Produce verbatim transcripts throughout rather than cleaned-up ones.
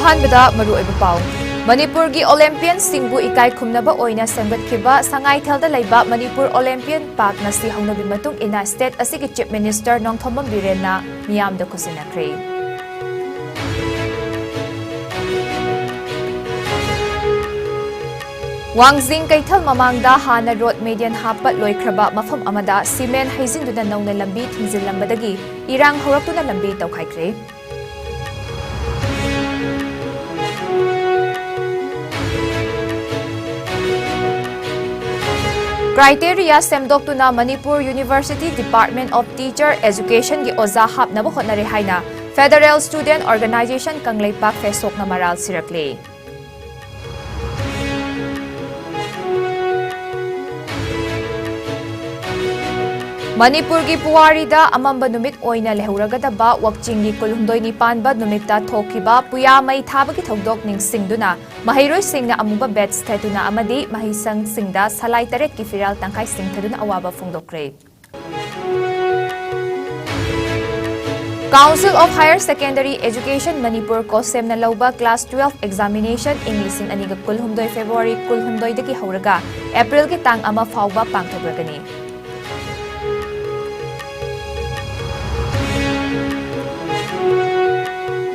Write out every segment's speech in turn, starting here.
ꯑꯍꯥꯟꯕꯗ ꯃꯔꯨꯑꯣꯏꯕ ꯄꯥꯎ꯫ ꯃꯅꯤꯄꯨꯔꯒꯤ ꯑꯣꯂꯦꯝꯄꯤꯌꯟꯁꯤꯡꯕꯨ ꯏꯀꯥꯏ ꯈꯨꯝꯅꯕ ꯑꯣꯏꯅ ꯁꯦꯝꯒꯠꯈꯤꯕ ꯁꯉꯥꯏꯊꯦꯜꯗ ꯂꯩꯕ ꯃꯅꯤꯄꯨꯔ ꯑꯣꯂꯦꯝꯄꯤꯌꯟ ꯄꯥꯔꯛ ꯉꯁꯤ ꯍꯧꯅꯕꯤ ꯃꯇꯨꯡ ꯏꯟꯅ ꯁ꯭ꯇꯦꯠ ꯑꯁꯤꯒꯤ ꯆꯤꯐ ꯃꯤꯅꯤꯁꯇꯔ ꯅꯣꯡꯊꯣꯝꯕꯝ ꯕꯤꯔꯦꯟꯅ ꯃꯤꯌꯥꯝꯗ ꯈꯨꯠꯁꯤꯟꯅꯈ꯭ꯔꯦ꯫ ꯋꯥꯡꯖꯤꯡ ꯀꯩꯊꯦꯜ ꯃꯃꯥꯡꯗ ꯍꯥꯟꯅ ꯔꯣꯗ ꯃꯦꯗꯤꯌꯟ ꯍꯥꯞꯄ ꯂꯣꯏꯈ꯭ꯔꯕ ꯃꯐꯝ ꯑꯃꯗ ꯁꯤꯃꯦꯟ ꯍꯩꯖꯤꯟꯗꯨꯅ ꯅꯧꯅ ꯂꯝꯕꯤ ꯊꯤꯡꯖꯤꯜꯂꯝꯕꯗꯒꯤ ꯏꯔꯥꯡ ꯍꯧꯔꯛꯇꯨꯅ ꯂꯝꯕꯤ ꯇꯧꯈꯥꯏꯈ꯭ꯔꯦ꯫ ꯀ꯭ꯔꯥꯏꯇꯦꯔꯤꯌꯥ ꯁꯦꯝꯗꯣꯛꯇꯨꯅ Manipur university department of teacher ꯑꯦꯖꯨꯀꯦꯁꯟꯒꯤ ꯑꯣꯖꯥ ꯍꯥꯞꯅꯕ ꯍꯣꯠꯅꯔꯦ ꯍꯥꯏꯅ ꯐꯦꯗꯔꯦꯜ ꯁ꯭ꯇꯨꯗꯦꯟꯠ ꯑꯣꯔꯒꯅꯥꯏꯖꯦꯁꯟ ꯀꯪꯂꯩꯄꯥꯛ ꯐꯦꯁꯣꯛꯅ ꯃꯔꯥꯜ ꯁꯤꯔꯛꯂꯦ꯫ ꯃꯅꯤꯄꯨꯔꯒꯤ ꯄꯨꯋꯥꯔꯤꯗ ꯑꯃꯝꯕ ꯅꯨꯃꯤꯠ ꯑꯣꯏꯅ ꯂꯩꯍꯧꯔꯒꯗꯕ ꯋꯥꯛꯆꯤꯡꯒꯤ ꯀꯨꯟꯍꯨꯝꯗꯣꯏꯅꯤ ꯄꯥꯟꯕ ꯅꯨꯃꯤꯠꯇ ꯊꯣꯛꯈꯤꯕ ꯄꯨꯌꯥ ꯃꯩ ꯊꯥꯕꯒꯤ ꯊꯧꯗꯣꯛ ꯅꯤꯡꯁꯤꯡꯗꯨꯅ ꯃꯍꯩꯔꯣꯏꯁꯤꯡꯅ ꯑꯃꯨꯕ ꯕꯦꯠꯁ ꯊꯦꯠꯇꯨꯅ ꯑꯃꯗꯤ ꯃꯍꯩꯁꯪꯁꯤꯡꯗ ꯁꯂꯥꯏ ꯇꯔꯦꯠꯀꯤ ꯐꯤꯔꯥꯜ ꯇꯪꯈꯥꯏ ꯆꯤꯡꯊꯗꯨꯅ ꯑꯋꯥꯕ ꯐꯣꯡꯗꯣꯛꯈ꯭ꯔꯦ꯫ Council of Higher Secondary Education Manipur, ꯀꯣꯁꯦꯝꯅ ꯂꯧꯕ class twelve examination ꯏꯪ ꯂꯤꯁꯤꯡ ꯑꯅꯤꯒ ꯀꯨꯟꯍꯨꯝꯗꯣꯏ February ꯀꯨꯟꯍꯨꯝꯗꯣꯏꯗꯒꯤ ꯍꯧꯔꯒ Aprilꯒꯤ ꯇꯥꯡ ꯑꯃ ꯐꯥꯎꯕ ꯄꯥꯡꯊꯣꯛꯂꯒꯅꯤ꯫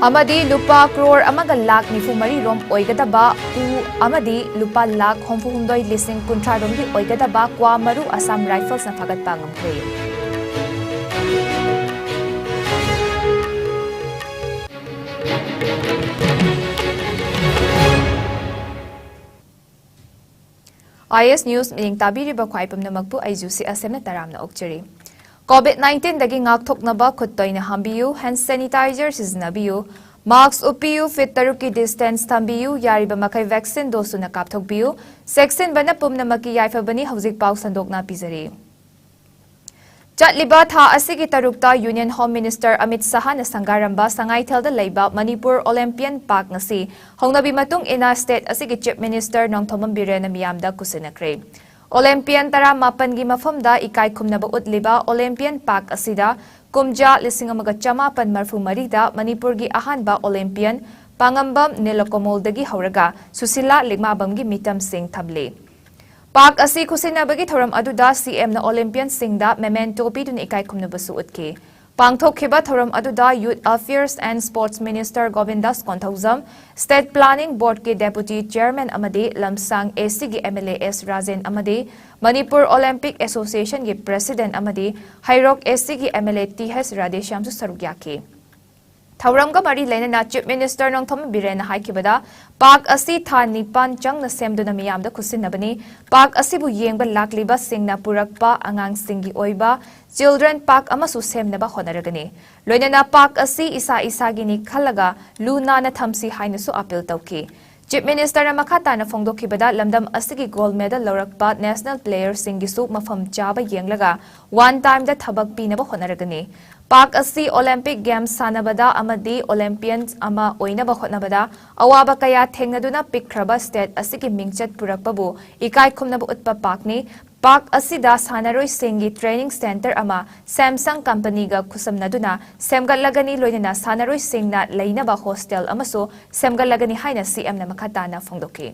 ꯑꯃꯗꯤ ꯂꯨꯄꯥ ꯀ꯭ꯔꯣꯔ ꯑꯃꯒ ꯂꯥꯈ ꯅꯤꯐꯨ ꯃꯔꯤ ꯔꯣꯝ ꯑꯣꯏꯒꯗꯕ ꯎ ꯑꯃꯗꯤ ꯂꯨꯄꯥ ꯂꯥꯈ ꯍꯨꯝꯐꯨ ꯍꯨꯝꯗꯣꯏ ꯂꯤꯁꯤꯡ ꯀꯨꯟꯊ꯭ꯔꯥ ꯔꯣꯝꯒꯤ ꯑꯣꯏꯒꯗꯕ ꯀ꯭ꯋꯥ ꯃꯔꯨ ꯑꯁꯥꯝ ꯔꯥꯏꯐꯜꯁꯅ ꯐꯥꯒꯠꯄ ꯉꯝꯈ꯭ꯔꯦ꯫ IAS News ꯃꯤꯠꯌꯦꯡ ꯇꯥꯕꯤꯔꯤꯕ ꯈ꯭ꯋꯥꯏ ꯄꯨꯝꯅꯃꯛꯄꯨ ꯑꯩ ꯖꯨꯁꯤ ꯑꯁꯦꯝꯅ ꯇꯔꯥꯝꯅ ꯑꯣꯛꯆꯔꯤ꯫ COVID nineteenꯗꯒꯤ ꯉꯥꯛꯊꯣꯛꯅꯕ ꯈꯨꯠ ꯇꯣꯏꯅ ꯍꯥꯝꯕꯤꯌꯨ, hand sanitizer ꯁꯤꯖꯤꯟꯅꯕꯤꯌꯨ, mask ꯎꯞꯄꯤꯌꯨ, feet ꯇꯔꯨꯛꯀꯤ distance ꯊꯝꯕꯤꯌꯨ, ꯌꯥꯔꯤꯕ ꯃꯈꯩ vaccine dose ꯁꯨꯅ ꯀꯥꯞꯊꯣꯛꯄꯤꯌꯨ꯫ ꯆꯦꯛꯁꯤꯟꯕꯅ ꯄꯨꯝꯅꯃꯛꯀꯤ ꯌꯥꯏꯐꯕꯅꯤ꯫ ꯍꯧꯖꯤꯛ ꯄꯥꯎ ꯁꯟꯗꯣꯛꯅ ꯄꯤꯖꯔꯤ꯫ ꯆꯠꯂꯤꯕ ꯊꯥ ꯑꯁꯤꯒꯤ ꯇꯔꯨꯛꯇ Union Home Minister ꯑꯃꯤꯠ ꯁꯍꯥꯅ ꯁꯪꯒꯥꯔꯝꯕ ꯁꯉꯥꯏꯊꯦꯜꯗ ꯂꯩꯕ ꯃꯅꯤꯄꯨꯔ ꯑꯣꯂꯦꯝꯄꯤꯌꯟ ꯄꯥꯔꯛ ꯉꯁꯤ ꯍꯧꯅꯕꯤ ꯃꯇꯨꯡ ꯏꯟꯅ state ꯑꯁꯤꯒꯤ Chief Minister ꯅꯣꯡꯊꯣꯝꯕꯝ ꯕꯤꯔꯦꯟꯅ ꯃꯤꯌꯥꯝꯗ ꯈꯨꯠꯁꯤꯟꯅꯈ꯭ꯔꯦ꯫ ꯑꯣꯂꯦꯝꯄꯤꯌꯟ ꯇꯔꯥꯃꯥꯄꯟꯒꯤ ꯃꯐꯝꯗ ꯏꯀꯥꯏ ꯈꯨꯝꯅꯕ ꯎꯠꯂꯤꯕ ꯑꯣꯂꯦꯝꯄꯤꯌꯟ ꯄꯥꯔꯛ ꯑꯁꯤꯗ ꯀꯨꯝꯖꯥ ꯂꯤꯁꯤꯡ ꯑꯃꯒ ꯆꯃꯥꯄꯟ ꯃꯔꯐꯨ ꯃꯔꯤꯗ ꯃꯅꯤꯄꯨꯔꯒꯤ ꯑꯍꯥꯟꯕ ꯑꯣꯂꯦꯝꯄꯤꯌꯟ ꯄꯥꯉꯝꯕꯝ ꯅꯤꯂꯀꯃꯜꯗꯒꯤ ꯍꯧꯔꯒ ꯁꯨꯁꯤꯂꯥ ꯂꯤꯛꯃꯥꯕꯝꯒꯤ ꯃꯤꯇꯝꯁꯤꯡ ꯊꯝꯂꯤ꯫ ꯄꯥꯛ ꯑꯁꯤ ꯈꯨꯠꯁꯤꯟꯅꯕꯒꯤ ꯊꯧꯔꯝ ꯑꯗꯨꯗ ꯁꯤ ꯑꯦꯝꯅ ꯑꯣꯂꯦꯝꯄꯤꯌꯟꯁꯤꯡꯗ ꯃꯦꯃꯦꯟꯇꯣ ꯄꯤꯗꯨꯅ ꯏꯀꯥꯏ ꯈꯨꯝꯅꯕꯁꯨ ꯎꯠꯈꯤ꯫ ꯄꯥꯡꯊꯣꯛꯈꯤꯕ ꯊꯧꯔꯝ ꯑꯗꯨꯗ Youth Affairs and Sports Minister ꯒꯣꯕꯤꯟꯗꯥꯁ Konthoujam, State Planning Board ꯀꯤ Deputy Chairman ꯑꯃꯗꯤ ꯂꯝꯁꯥꯡ ꯑꯦ ꯁꯤꯒꯤ M L A S Rajen ꯑꯃꯗꯤ ꯃꯅꯤꯄꯨꯔ ꯑꯣꯂꯦꯝꯄꯤꯛ ꯑꯦꯁꯣꯁꯤꯌꯦꯁꯟꯒꯤ President ꯑꯃꯗꯤ ꯍꯩꯔꯣꯛ ꯑꯦ ꯁꯤꯒꯤ M L A T H ꯔꯥꯙꯦꯁ꯭ꯌꯥꯝꯁꯨ ꯁꯔꯨꯛ ꯌꯥꯈꯤ꯫ ꯊꯧꯔꯝꯒ ꯃꯔꯤ ꯂꯩꯅꯅ Chief Minister ꯅꯣꯡꯊꯣꯝꯕꯝ ꯕꯤꯔꯦꯟꯅ ꯍꯥꯏꯈꯤꯕꯗ, ꯄꯥꯛ ꯑꯁꯤ ꯊꯥ ꯅꯤꯄꯥꯟ ꯆꯪꯅ ꯁꯦꯝꯗꯨꯅ ꯃꯤꯌꯥꯝꯗ ꯈꯨꯠꯁꯤꯟꯅꯕꯅꯤ꯫ ꯄꯥꯛ ꯑꯁꯤꯕꯨ ꯌꯦꯡꯕ ꯂꯥꯛꯂꯤꯕꯁꯤꯡꯅ ꯄꯨꯔꯛꯄ ꯑꯉꯥꯡꯁꯤꯡꯒꯤ ꯑꯣꯏꯕ Children Park ꯑꯃꯁꯨ ꯁꯦꯝꯅꯕ ꯍꯣꯠꯅꯔꯒꯅꯤ꯫ ꯂꯣꯏꯅꯅ ꯄꯥꯛ ꯑꯁꯤ ꯏꯁꯥ ꯏꯁꯥꯒꯤꯅꯤ ꯈꯜꯂꯒ ꯂꯨ ꯅꯥꯟꯅ ꯊꯝꯁꯤ ꯍꯥꯏꯅꯁꯨ appeal ꯇꯧꯈꯤ꯫ Chief Minister ꯅ ꯃꯈꯥ ꯇꯥꯅ ꯐꯣꯡꯗꯣꯛꯈꯤꯕꯗ, ꯂꯝꯗꯝ ꯑꯁꯤꯒꯤ gold medal ꯂꯧꯔꯛꯄ national player ꯁꯤꯡꯒꯤꯁꯨ ꯃꯐꯝ ꯆꯥꯕ ꯌꯦꯡꯂꯒ one time ꯗ ꯊꯕꯛ ꯄꯤꯅꯕ ꯍꯣꯠꯅꯔꯒꯅꯤ꯫ ꯄꯥꯛ ꯑꯁꯤ Olympic Games ꯁꯥꯟꯅꯕꯗ ꯑꯃꯗꯤ Olympian ꯑꯃ ꯑꯣꯏꯅꯕ ꯍꯣꯠꯅꯕꯗ ꯑꯋꯥꯕ ꯀꯌꯥ ꯊꯦꯡꯅꯗꯨꯅ ꯄꯤꯛꯈ꯭ꯔꯕ state ꯑꯁꯤꯒꯤ ꯃꯤꯡꯆꯠ ꯄꯨꯔꯛꯄꯕꯨ ꯏꯀꯥꯏ ꯈꯨꯝꯅꯕ ꯎꯠꯄ ꯄꯥꯛꯅꯤ꯫ ꯄꯥꯛ ꯑꯁꯤꯗ ꯁꯥꯟꯅꯔꯣꯏꯁꯤꯡꯒꯤ training centre ꯑꯃ Samsung company ꯒ ꯈꯨꯠꯁꯝꯅꯗꯨꯅ ꯁꯦꯝꯒꯠꯂꯒꯅꯤ, ꯂꯣꯏꯅꯅ ꯁꯥꯟꯅꯔꯣꯏꯁꯤꯡꯅ ꯂꯩꯅꯕ hostel ꯑꯃꯁꯨ ꯁꯦꯝꯒꯠꯂꯒꯅꯤ ꯍꯥꯏꯅ ꯁꯤ ꯑꯦꯝꯅ ꯃꯈꯥ ꯇꯥꯅ ꯐꯣꯡꯗꯣꯛꯈꯤ꯫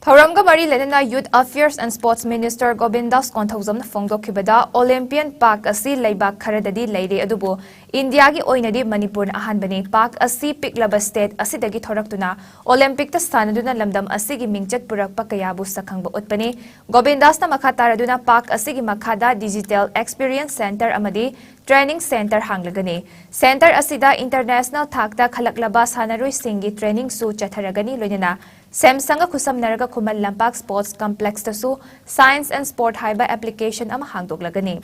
ꯊꯧꯔꯝꯒ ꯃꯔꯤ ꯂꯩꯅꯅ Youth Affairs and Sports Minister ꯒꯣꯕꯤꯟꯗꯥꯁ ꯀꯣꯟꯊꯧꯖꯝꯅ ꯐꯣꯡꯗꯣꯛꯈꯤꯕꯗ, Olympian Park ꯑꯁꯤ ꯂꯩꯕꯥꯛ ꯈꯔꯗꯗꯤ ꯂꯩꯔꯦ, ꯑꯗꯨꯕꯨ ꯏꯟꯗꯤꯌꯥꯒꯤ ꯑꯣꯏꯅꯗꯤ ꯃꯅꯤꯄꯨꯔꯅ ꯑꯍꯥꯟꯕꯅꯤ꯫ Park ꯑꯁꯤ ꯄꯤꯛꯂꯕ state ꯑꯁꯤꯗꯒꯤ ꯊꯣꯔꯛꯇꯨꯅ Olympic ꯇ ꯁꯥꯟꯅꯗꯨꯅ ꯂꯝꯗꯝ ꯑꯁꯤꯒꯤ ꯃꯤꯡꯆꯠ ꯄꯨꯔꯛꯄ ꯀꯌꯥꯕꯨ ꯁꯛꯈꯪꯕ ꯎꯠꯄꯅꯤ꯫ ꯒꯣꯕꯤꯟꯗꯥꯁꯅ ꯃꯈꯥ ꯇꯥꯔꯗꯨꯅ, park ꯑꯁꯤꯒꯤ ꯃꯈꯥꯗ digital experience centre ꯑꯃꯗꯤ training centre ꯍꯥꯡꯂꯒꯅꯤ꯫ Centre ꯑꯁꯤꯗ international ꯊꯥꯛꯇ ꯈꯜꯂꯛꯂꯕ ꯁꯥꯟꯅꯔꯣꯏꯁꯤꯡꯒꯤ training ꯁꯨ ꯆꯠꯊꯔꯒꯅꯤ, ꯂꯣꯏꯅꯅ Samsung ꯒ ꯈꯨꯠꯁꯝꯅꯔꯒ ꯈꯨꯃꯟ ꯂꯝꯄꯥꯛ Sports Complex ꯇꯁꯨ Science and Sport ꯍꯥꯏꯕ application ꯑꯃ ꯍꯥꯡꯗꯣꯛꯂꯒꯅꯤ꯫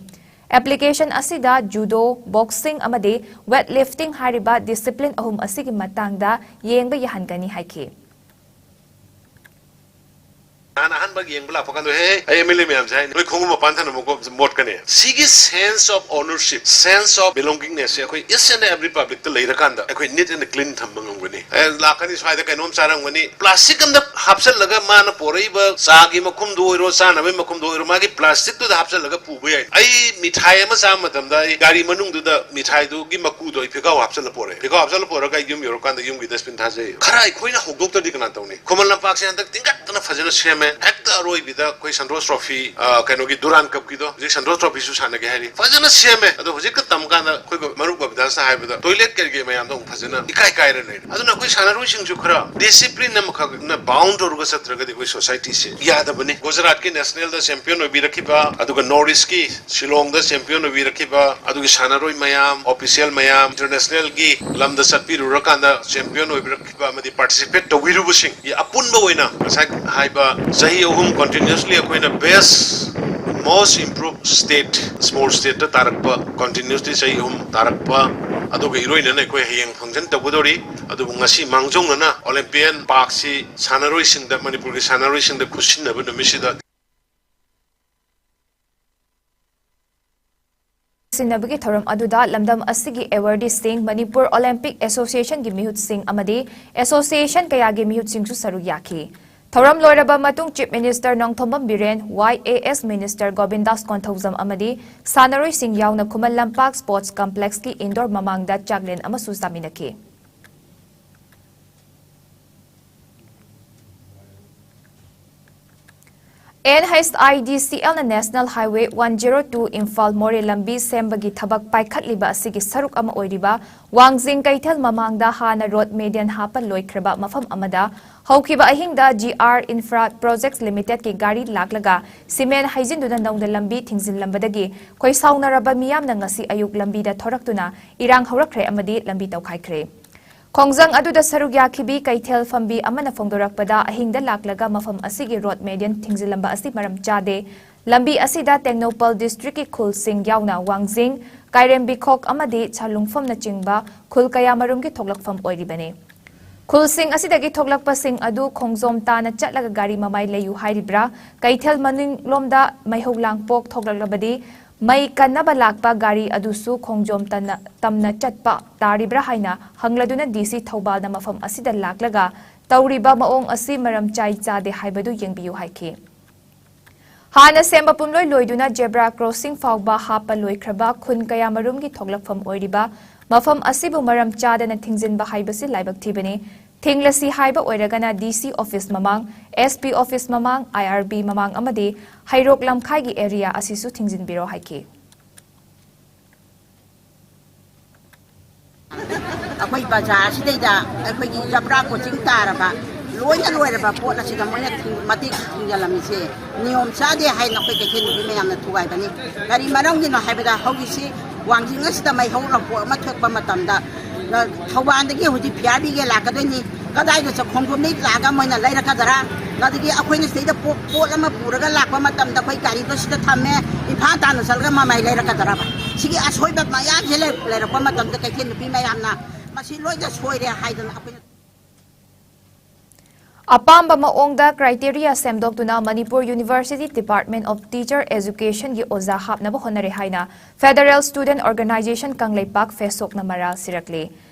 Application ꯑꯁꯤꯗ judo, boxing ꯑꯃꯗꯤ weight lifting ꯍꯥꯏꯔꯤꯕ discipline ꯑꯍꯨꯝ ꯑꯁꯤꯒꯤ ꯃꯇꯥꯡꯗ ꯌꯦꯡꯕ ꯌꯥꯍꯟꯒꯅꯤ ꯍꯥꯏꯈꯤ꯫ ꯅꯍꯥꯟ ꯑꯍꯥꯟꯕ ꯌꯦꯡꯕ ꯂꯥꯛꯄ ꯀꯥꯟꯗ, "ꯍꯦ, ꯑꯩ ꯑꯦꯝ ꯑꯦꯜ ꯑꯦ ꯃꯌꯥꯝꯁꯦ ꯍꯥꯏꯅꯤ, ꯅꯣꯏ ꯈꯣꯡꯎꯞ ꯃꯄꯥꯟ ꯊꯝꯅꯕ ꯃꯣꯠꯀꯅꯤ"꯫ ꯁꯤꯒꯤ sense of ownership, sense of belongingness ꯁꯦ ꯑꯩꯈꯣꯏ each and every public ꯇ ꯂꯩꯔꯀꯥꯟꯗ ꯑꯩꯈꯣꯏ neat and clean ꯊꯝꯕ ꯉꯝꯒꯅꯤ꯫ ꯑꯦ, ꯂꯥꯛꯀꯅꯤ, ꯁ꯭ꯋꯥꯏꯗ ꯀꯩꯅꯣꯝ ꯆꯥꯔꯝꯒꯅꯤ, plastic ꯑꯝꯗ ꯍꯥꯞꯆꯜꯂꯒ ꯃꯥꯅ ꯄꯣꯔꯛꯏꯕ ꯆꯥꯒꯤ ꯃꯈꯨꯝꯗꯨ ꯑꯣꯏꯔꯣ, ꯆꯥꯅꯕꯒꯤ ꯃꯈꯨꯝꯗꯨ ꯑꯣꯏꯔꯣ, ꯃꯥꯒꯤ plastic ꯇꯨꯗ ꯍꯥꯞꯆꯜꯂꯒ ꯄꯨꯕ ꯌꯥꯏ꯫ ꯑꯩ ꯃꯤꯊꯥꯏ ꯑꯃ ꯆꯥꯕ ꯃꯇꯝꯗ ꯑꯩ ꯒꯥꯔꯤ ꯃꯅꯨꯡꯗꯨꯗ ꯃꯤꯊꯥꯏꯗꯨꯒꯤ ꯃꯀꯨꯗꯣ ꯑꯩ ꯐꯤꯈꯥꯎ ꯍꯥꯞꯆꯜꯂ ꯄꯣꯔꯛꯑꯦ꯫ ꯐꯤꯈꯥꯎ ꯍꯥꯞꯆꯜꯂ ꯄꯣꯔꯒ ꯑꯩ ꯌꯨꯝ ꯌꯧꯔꯀꯥꯟꯗ ꯌꯨꯝꯒꯤ dustbin ꯊꯥꯖꯩ꯫ ꯈꯔ ꯑꯩꯈꯣꯏꯅ ꯍꯧꯗꯣꯛꯇ꯭ꯔꯗꯤ ꯀꯅꯥ ꯇꯧꯅꯤ? ꯈꯨꯃꯟ ꯂꯝꯄꯥꯛꯁꯦ ꯍꯟꯗꯛ ꯇꯤꯡꯈꯠꯇꯅ ꯐꯖꯅ ꯁꯦꯝꯃꯦ꯫ ꯍꯦꯛꯇ ꯑꯔꯣꯏꯕꯤꯗ ꯑꯩꯈꯣꯏ ꯁꯟꯇꯣꯁ trophy, ꯑ, ꯀꯩꯅꯣꯒꯤ Durand Cup ꯀꯤꯗꯣ, ꯍꯧꯖꯤꯛ ꯁꯟꯇꯣꯁ trophy ꯁꯨ ꯁꯥꯟꯅꯒꯦ ꯍꯥꯏꯔꯤ꯫ ꯐꯖꯅ ꯁꯦꯝꯃꯦ꯫ ꯑꯗꯣ ꯍꯧꯖꯤꯛꯀ ꯇꯝ ꯀꯥꯟꯗ ꯑꯩꯈꯣꯏ ꯃꯔꯨꯞ ꯕꯕꯤꯗꯥꯁꯅ ꯍꯥꯏꯕꯗ toilet ꯀꯔꯤ ꯀꯔꯤ ꯃꯌꯥꯝꯗꯣ ꯑꯃꯨꯛ ꯐꯖꯅ ꯏꯀꯥꯏ ꯀꯥꯏꯔ ꯂꯩꯔꯦ꯫ ꯑꯗꯨꯅ ꯑꯩꯈꯣꯏ ꯁꯥꯟꯅꯔꯣꯏꯁꯤꯡꯁꯨ ꯈꯔ discipline ꯑꯃꯈꯛꯅ bound ꯇꯧꯔꯒ ꯆꯠꯇ꯭ꯔꯒꯗꯤ ꯑꯩꯈꯣꯏ society ꯁꯦ ꯌꯥꯗꯕꯅꯤ꯫ ꯒꯨꯖꯔꯥꯠꯀꯤ national ꯗ champion ꯑꯣꯏꯕꯤꯔꯛꯈꯤꯕ, ꯑꯗꯨꯒ North East ꯀꯤ ꯁꯤꯂꯣꯡꯗ champion ꯑꯣꯏꯕꯤꯔꯛꯈꯤꯕ, ꯑꯗꯨꯒꯤ ꯁꯥꯟꯅꯔꯣꯏ ꯃꯌꯥꯝ, official ꯃꯌꯥꯝ, international ꯒꯤ ꯂꯝꯗ ꯆꯠꯄꯤꯔꯨꯔꯀꯥꯟꯗ champion ꯑꯣꯏꯕꯤꯔꯛꯈꯤꯕ ꯑꯃꯗꯤ participate ꯇꯧꯕꯤꯔꯨꯕꯁꯤꯡꯒꯤ ꯑꯄꯨꯟꯕ ꯑꯣꯏꯅ ꯉꯁꯥꯏ ꯍꯥꯏꯕ ꯆꯍꯤ ꯑꯍꯨꯝ continuously ꯑꯩꯈꯣꯏꯅ best, most improved state, sports state ꯇ ꯇꯥꯔꯛꯄ, continuously ꯆꯍꯤ ꯑꯍꯨꯝ ꯇꯥꯔꯛꯄ, ꯑꯗꯨꯒ ꯏꯔꯣꯏꯅꯅ ꯑꯩꯈꯣꯏ ꯍꯌꯦꯡ function ꯇꯧꯒꯗꯧꯔꯤ꯫ ꯑꯗꯨꯕꯨ ꯉꯁꯤ ꯃꯥꯡꯖꯧꯅꯅ Olympian Park ꯁꯤ ꯁꯥꯟꯅꯔꯣꯏꯁꯤꯡꯗ, ꯃꯅꯤꯄꯨꯔꯒꯤ ꯁꯥꯟꯅꯔꯣꯏꯁꯤꯡꯗ ꯈꯨꯠꯁꯤꯟꯅꯕ ꯅꯨꯃꯤꯠꯁꯤꯗ ꯁꯤꯟꯅꯕꯒꯤ ꯊꯧꯔꯝ ꯑꯗꯨꯗ ꯂꯝꯗꯝ ꯑꯁꯤꯒꯤ awardee ꯁꯤꯡ, ꯃꯅꯤꯄꯨꯔ Olympic Association ꯒꯤ ꯃꯤꯍꯨꯠꯁꯤꯡ ꯑꯃꯗꯤ association ꯀꯌꯥꯒꯤ ꯃꯤꯍꯨꯠꯁꯤꯡꯁꯨ ꯁꯔꯨꯛ ꯌꯥꯈꯤ꯫ ꯊꯧꯔꯝ ꯂꯣꯏꯔꯕ ꯃꯇꯨꯡ Chief Minister Nongthombam Biren, Y A S Minister ꯒꯣꯕꯤꯟꯗꯥꯁ Konthoujam ꯑꯃꯗꯤ ꯁꯥꯟꯅꯔꯣꯏꯁꯤꯡ ꯌꯥꯎꯅ ꯈꯨꯃꯟ ꯂꯝꯄꯥꯛ Sports Complex ꯀꯤ indoor ꯃꯃꯥꯡꯗ ꯆꯥꯛꯂꯦꯟ ꯑꯃꯁꯨ ꯆꯥꯃꯤꯟꯅꯈꯤ꯫ N H I D C L ꯅ National Highway one zero two Imphal ꯃꯣꯔꯦ ꯂꯝꯕꯤ ꯁꯦꯝꯕꯒꯤ ꯊꯕꯛ ꯄꯥꯏꯈꯠꯂꯤꯕ ꯑꯁꯤꯒꯤ ꯁꯔꯨꯛ ꯑꯃ ꯑꯣꯏꯔꯤꯕ ꯋꯥꯡꯖꯤꯡ ꯀꯩꯊꯦꯜ ꯃꯃꯥꯡꯗ ꯍꯥꯟꯅ road median ꯍꯥꯞꯄ ꯂꯣꯏꯈ꯭ꯔꯕ ꯃꯐꯝ ꯑꯃꯗ ꯍꯧꯈꯤꯕ ꯑꯍꯤꯡꯗ G R Infra Projects Limited ꯀꯤ ꯒꯥꯔꯤ ꯂꯥꯛꯂꯒ cement ꯍꯩꯖꯤꯟꯗꯨꯅ ꯅꯧꯅ ꯂꯝꯕꯤ ꯊꯤꯡꯖꯤꯜꯂꯝꯕꯗꯒꯤ ꯈꯣꯏꯁꯥꯎꯅꯔꯕ ꯃꯤꯌꯥꯝꯅ ꯉꯁꯤ ꯑꯌꯨꯛ ꯂꯝꯕꯤꯗ ꯊꯣꯔꯛꯇꯨꯅ ꯏꯔꯥꯡ ꯍꯧꯔꯛꯈ꯭ꯔꯦ ꯑꯃꯗꯤ ꯂꯝꯕꯤ ꯇꯧꯈꯥꯏꯈ꯭ꯔꯦ꯫ ꯈꯣꯡꯖꯪ ꯑꯗꯨꯗ ꯁꯔꯨꯛ ꯌꯥꯈꯤꯕꯤ ꯀꯩꯊꯦꯜ ꯐꯝꯕꯤ ꯑꯃꯅ ꯐꯣꯡꯗꯣꯔꯛꯄꯗ, ꯑꯍꯤꯡꯗ ꯂꯥꯛꯂꯒ ꯃꯐꯝ ꯑꯁꯤꯒꯤ road median ꯊꯤꯡꯖꯤꯜꯂꯝꯕ ꯑꯁꯤ ꯃꯔꯝ ꯆꯥꯗꯦ꯫ ꯂꯝꯕꯤ ꯑꯁꯤꯗ ꯇꯦꯡꯅꯧꯄꯜ district ꯀꯤ ꯈꯨꯜꯁꯤꯡ ꯌꯥꯎꯅ ꯋꯥꯡꯖꯤꯡ, ꯀꯥꯏꯔꯦꯝꯕꯤꯈꯣꯛ ꯑꯃꯗꯤ ꯁꯥꯂꯨꯡꯐꯝꯅꯆꯤꯡꯕ ꯈꯨꯜ ꯀꯌꯥꯃꯔꯨꯝꯒꯤ ꯊꯣꯛꯂꯛꯐꯝ ꯑꯣꯏꯔꯤꯕꯅꯤ꯫ ꯈꯨꯜꯁꯤꯡ ꯑꯁꯤꯗꯒꯤ ꯊꯣꯛꯂꯛꯄꯁꯤꯡ ꯑꯗꯨ ꯈꯣꯡꯖꯣꯝ ꯇꯥꯅ ꯆꯠꯂꯒ ꯒꯥꯔꯤ ꯃꯃꯥꯏ ꯂꯩꯌꯨ ꯍꯥꯏꯔꯤꯕ꯭ꯔꯥ? ꯀꯩꯊꯦꯜ ꯃꯅꯤꯡꯂꯣꯝꯗ ꯃꯩꯍꯧ ꯂꯥꯡꯄꯣꯛ ꯊꯣꯛꯂꯛꯂꯕꯗꯤ ꯃꯩ ꯀꯟꯅꯕ ꯂꯥꯛꯄ ꯒꯥꯔꯤ ꯑꯗꯨꯁꯨ ꯈꯣꯡꯖꯣꯝ ꯇꯝꯅ ꯆꯠꯄ ꯇꯥꯔꯤꯕ꯭ꯔꯥ ꯍꯥꯏꯅ ꯍꯪꯂꯗꯨꯅ ꯗꯤ ꯁꯤ ꯊꯧꯕꯥꯜꯅ ꯃꯐꯝ ꯑꯁꯤꯗ ꯂꯥꯛꯂꯒ ꯇꯧꯔꯤꯕ ꯃꯑꯣꯡ ꯑꯁꯤ ꯃꯔꯝ ꯆꯥꯏ ꯆꯥꯗꯦ ꯍꯥꯏꯕꯗꯨ ꯌꯦꯡꯕꯤꯌꯨ ꯍꯥꯏꯈꯤ꯫ ꯍꯥꯟꯅ ꯁꯦꯝꯕ ꯄꯨꯝꯂꯣꯏ ꯂꯣꯏꯗꯨꯅ ꯖꯦꯕ꯭ꯔꯥ ꯀ꯭ꯔꯣꯁꯤꯡ ꯐꯥꯎꯕ ꯍꯥꯞꯄ ꯂꯣꯏꯈ꯭ꯔꯕ ꯈꯨꯟ ꯀꯌꯥꯃꯔꯨꯝꯒꯤ ꯊꯣꯛꯂꯛꯐꯝ ꯑꯣꯏꯔꯤꯕ ꯃꯐꯝ ꯑꯁꯤꯕꯨ ꯃꯔꯝ ꯆꯥꯗꯅ ꯊꯤꯡꯖꯤꯟꯕ ꯍꯥꯏꯕꯁꯤ ꯂꯥꯏꯕꯛ ꯊꯤꯕꯅꯤ꯫ ꯊꯤꯡꯂꯁꯤ ꯍꯥꯏꯕ ꯑꯣꯏꯔꯒꯅ ꯗꯤ ꯁꯤ ꯑꯣꯐꯤꯁ ꯃꯃꯥꯡ, ꯑꯦꯁ ꯄꯤ ꯑꯣꯐꯤꯁ ꯃꯃꯥꯡ, ꯑꯥꯏ ꯑꯥꯔ ꯕꯤ ꯃꯃꯥꯡ ꯑꯃꯗꯤ ꯍꯩꯔꯣꯛ ꯂꯝꯈꯥꯏꯒꯤ ꯑꯦꯔꯤꯌꯥ ꯑꯁꯤꯁꯨ ꯊꯤꯡꯖꯤꯟꯕꯤꯔꯣ ꯍꯥꯏꯈꯤ꯫ ꯑꯩꯈꯣꯏ ꯕꯖꯥꯔ ꯑꯁꯤꯗꯩꯗ ꯑꯩꯈꯣꯏꯒꯤ ꯖꯕ꯭ꯔꯥ ꯀꯣꯆꯤꯡ ꯇꯥꯔꯕ, ꯂꯣꯏꯅ ꯂꯣꯏꯔꯕ ꯄꯣꯠ ꯑꯁꯤꯗ ꯃꯣꯏꯅ ꯊꯤꯡ-, ꯃꯇꯦꯛ ꯊꯤꯡꯖꯤꯜꯂꯝꯃꯤꯁꯦ ꯅꯤꯌꯣꯝ ꯆꯥꯗꯦ ꯍꯥꯏꯅ ꯑꯩꯈꯣꯏ ꯀꯩꯊꯦꯜ ꯅꯨꯄꯤ ꯃꯌꯥꯝꯅ ꯊꯨꯒꯥꯏꯕꯅꯤ꯫ ꯀꯔꯤ ꯃꯔꯝꯒꯤꯅꯣ ꯍꯥꯏꯕꯗ ꯍꯧꯖꯤꯛꯁꯤ ꯋꯥꯡꯖꯤꯡ ꯑꯁꯤꯗ ꯃꯩꯍꯧ ꯂꯥꯡꯄꯣꯛ ꯑꯃ ꯊꯣꯛꯄ ꯃꯇꯝꯗ, ꯑ, ꯊꯧꯕꯥꯜꯗꯒꯤ ꯍꯧꯖꯤꯛ ꯐꯤꯌꯥꯔꯕꯤꯒꯦ ꯂꯥꯛꯀꯗꯣꯏꯅꯤ꯫ ꯀꯗꯥꯏꯗ ꯆ-, ꯈꯣꯡꯖꯣꯝꯗꯒꯤ ꯂꯥꯛꯑꯒ ꯃꯣꯏꯅ ꯂꯩꯔꯛꯀꯗ꯭ꯔꯥ? ꯑꯗꯒꯤ ꯑꯩꯈꯣꯏꯅ ꯁꯤꯗꯩꯗ ꯄꯣ-, ꯄꯣꯠ ꯑꯃ ꯄꯨꯔꯒ ꯂꯥꯛꯄ ꯃꯇꯝꯗ ꯑꯩꯈꯣꯏ ꯒꯥꯔꯤꯗꯣ ꯁꯤꯗ ꯊꯝꯃꯦ, ꯏꯝꯐꯥꯜ ꯇꯥꯟꯅ ꯆꯠꯂꯒ ꯃꯃꯥꯏ ꯂꯩꯔꯛꯀꯗ꯭ꯔꯕ? ꯁꯤꯒꯤ ꯑꯁꯣꯏꯕ ꯃꯌꯥꯝꯁꯦ ꯂꯩ-, ꯂꯩꯔꯛꯄ ꯃꯇꯝꯗ ꯀꯩꯊꯦꯜ ꯅꯨꯄꯤ ꯃꯌꯥꯝꯅ ꯃꯁꯤ ꯂꯣꯏꯅ ꯁꯣꯏꯔꯦ ꯍꯥꯏꯗꯅ ꯑꯩꯈꯣꯏꯅ ꯑꯄꯥꯝꯕ ꯃꯑꯣꯡꯗ criteria ꯁꯦꯝꯗꯣꯛꯇꯨꯅ Manipur University Department of Teacher Educationꯒꯤ ꯑꯣꯖꯥ ꯍꯥꯞꯅꯕ ꯍꯣꯠꯅꯔꯦ ꯍꯥꯏꯅ Federal Student Organisation ꯀꯪꯂꯩꯄꯥꯛ ꯐꯦꯁꯣꯛꯅ ꯃꯔꯥꯜ ꯁꯤꯔꯛꯂꯤ꯫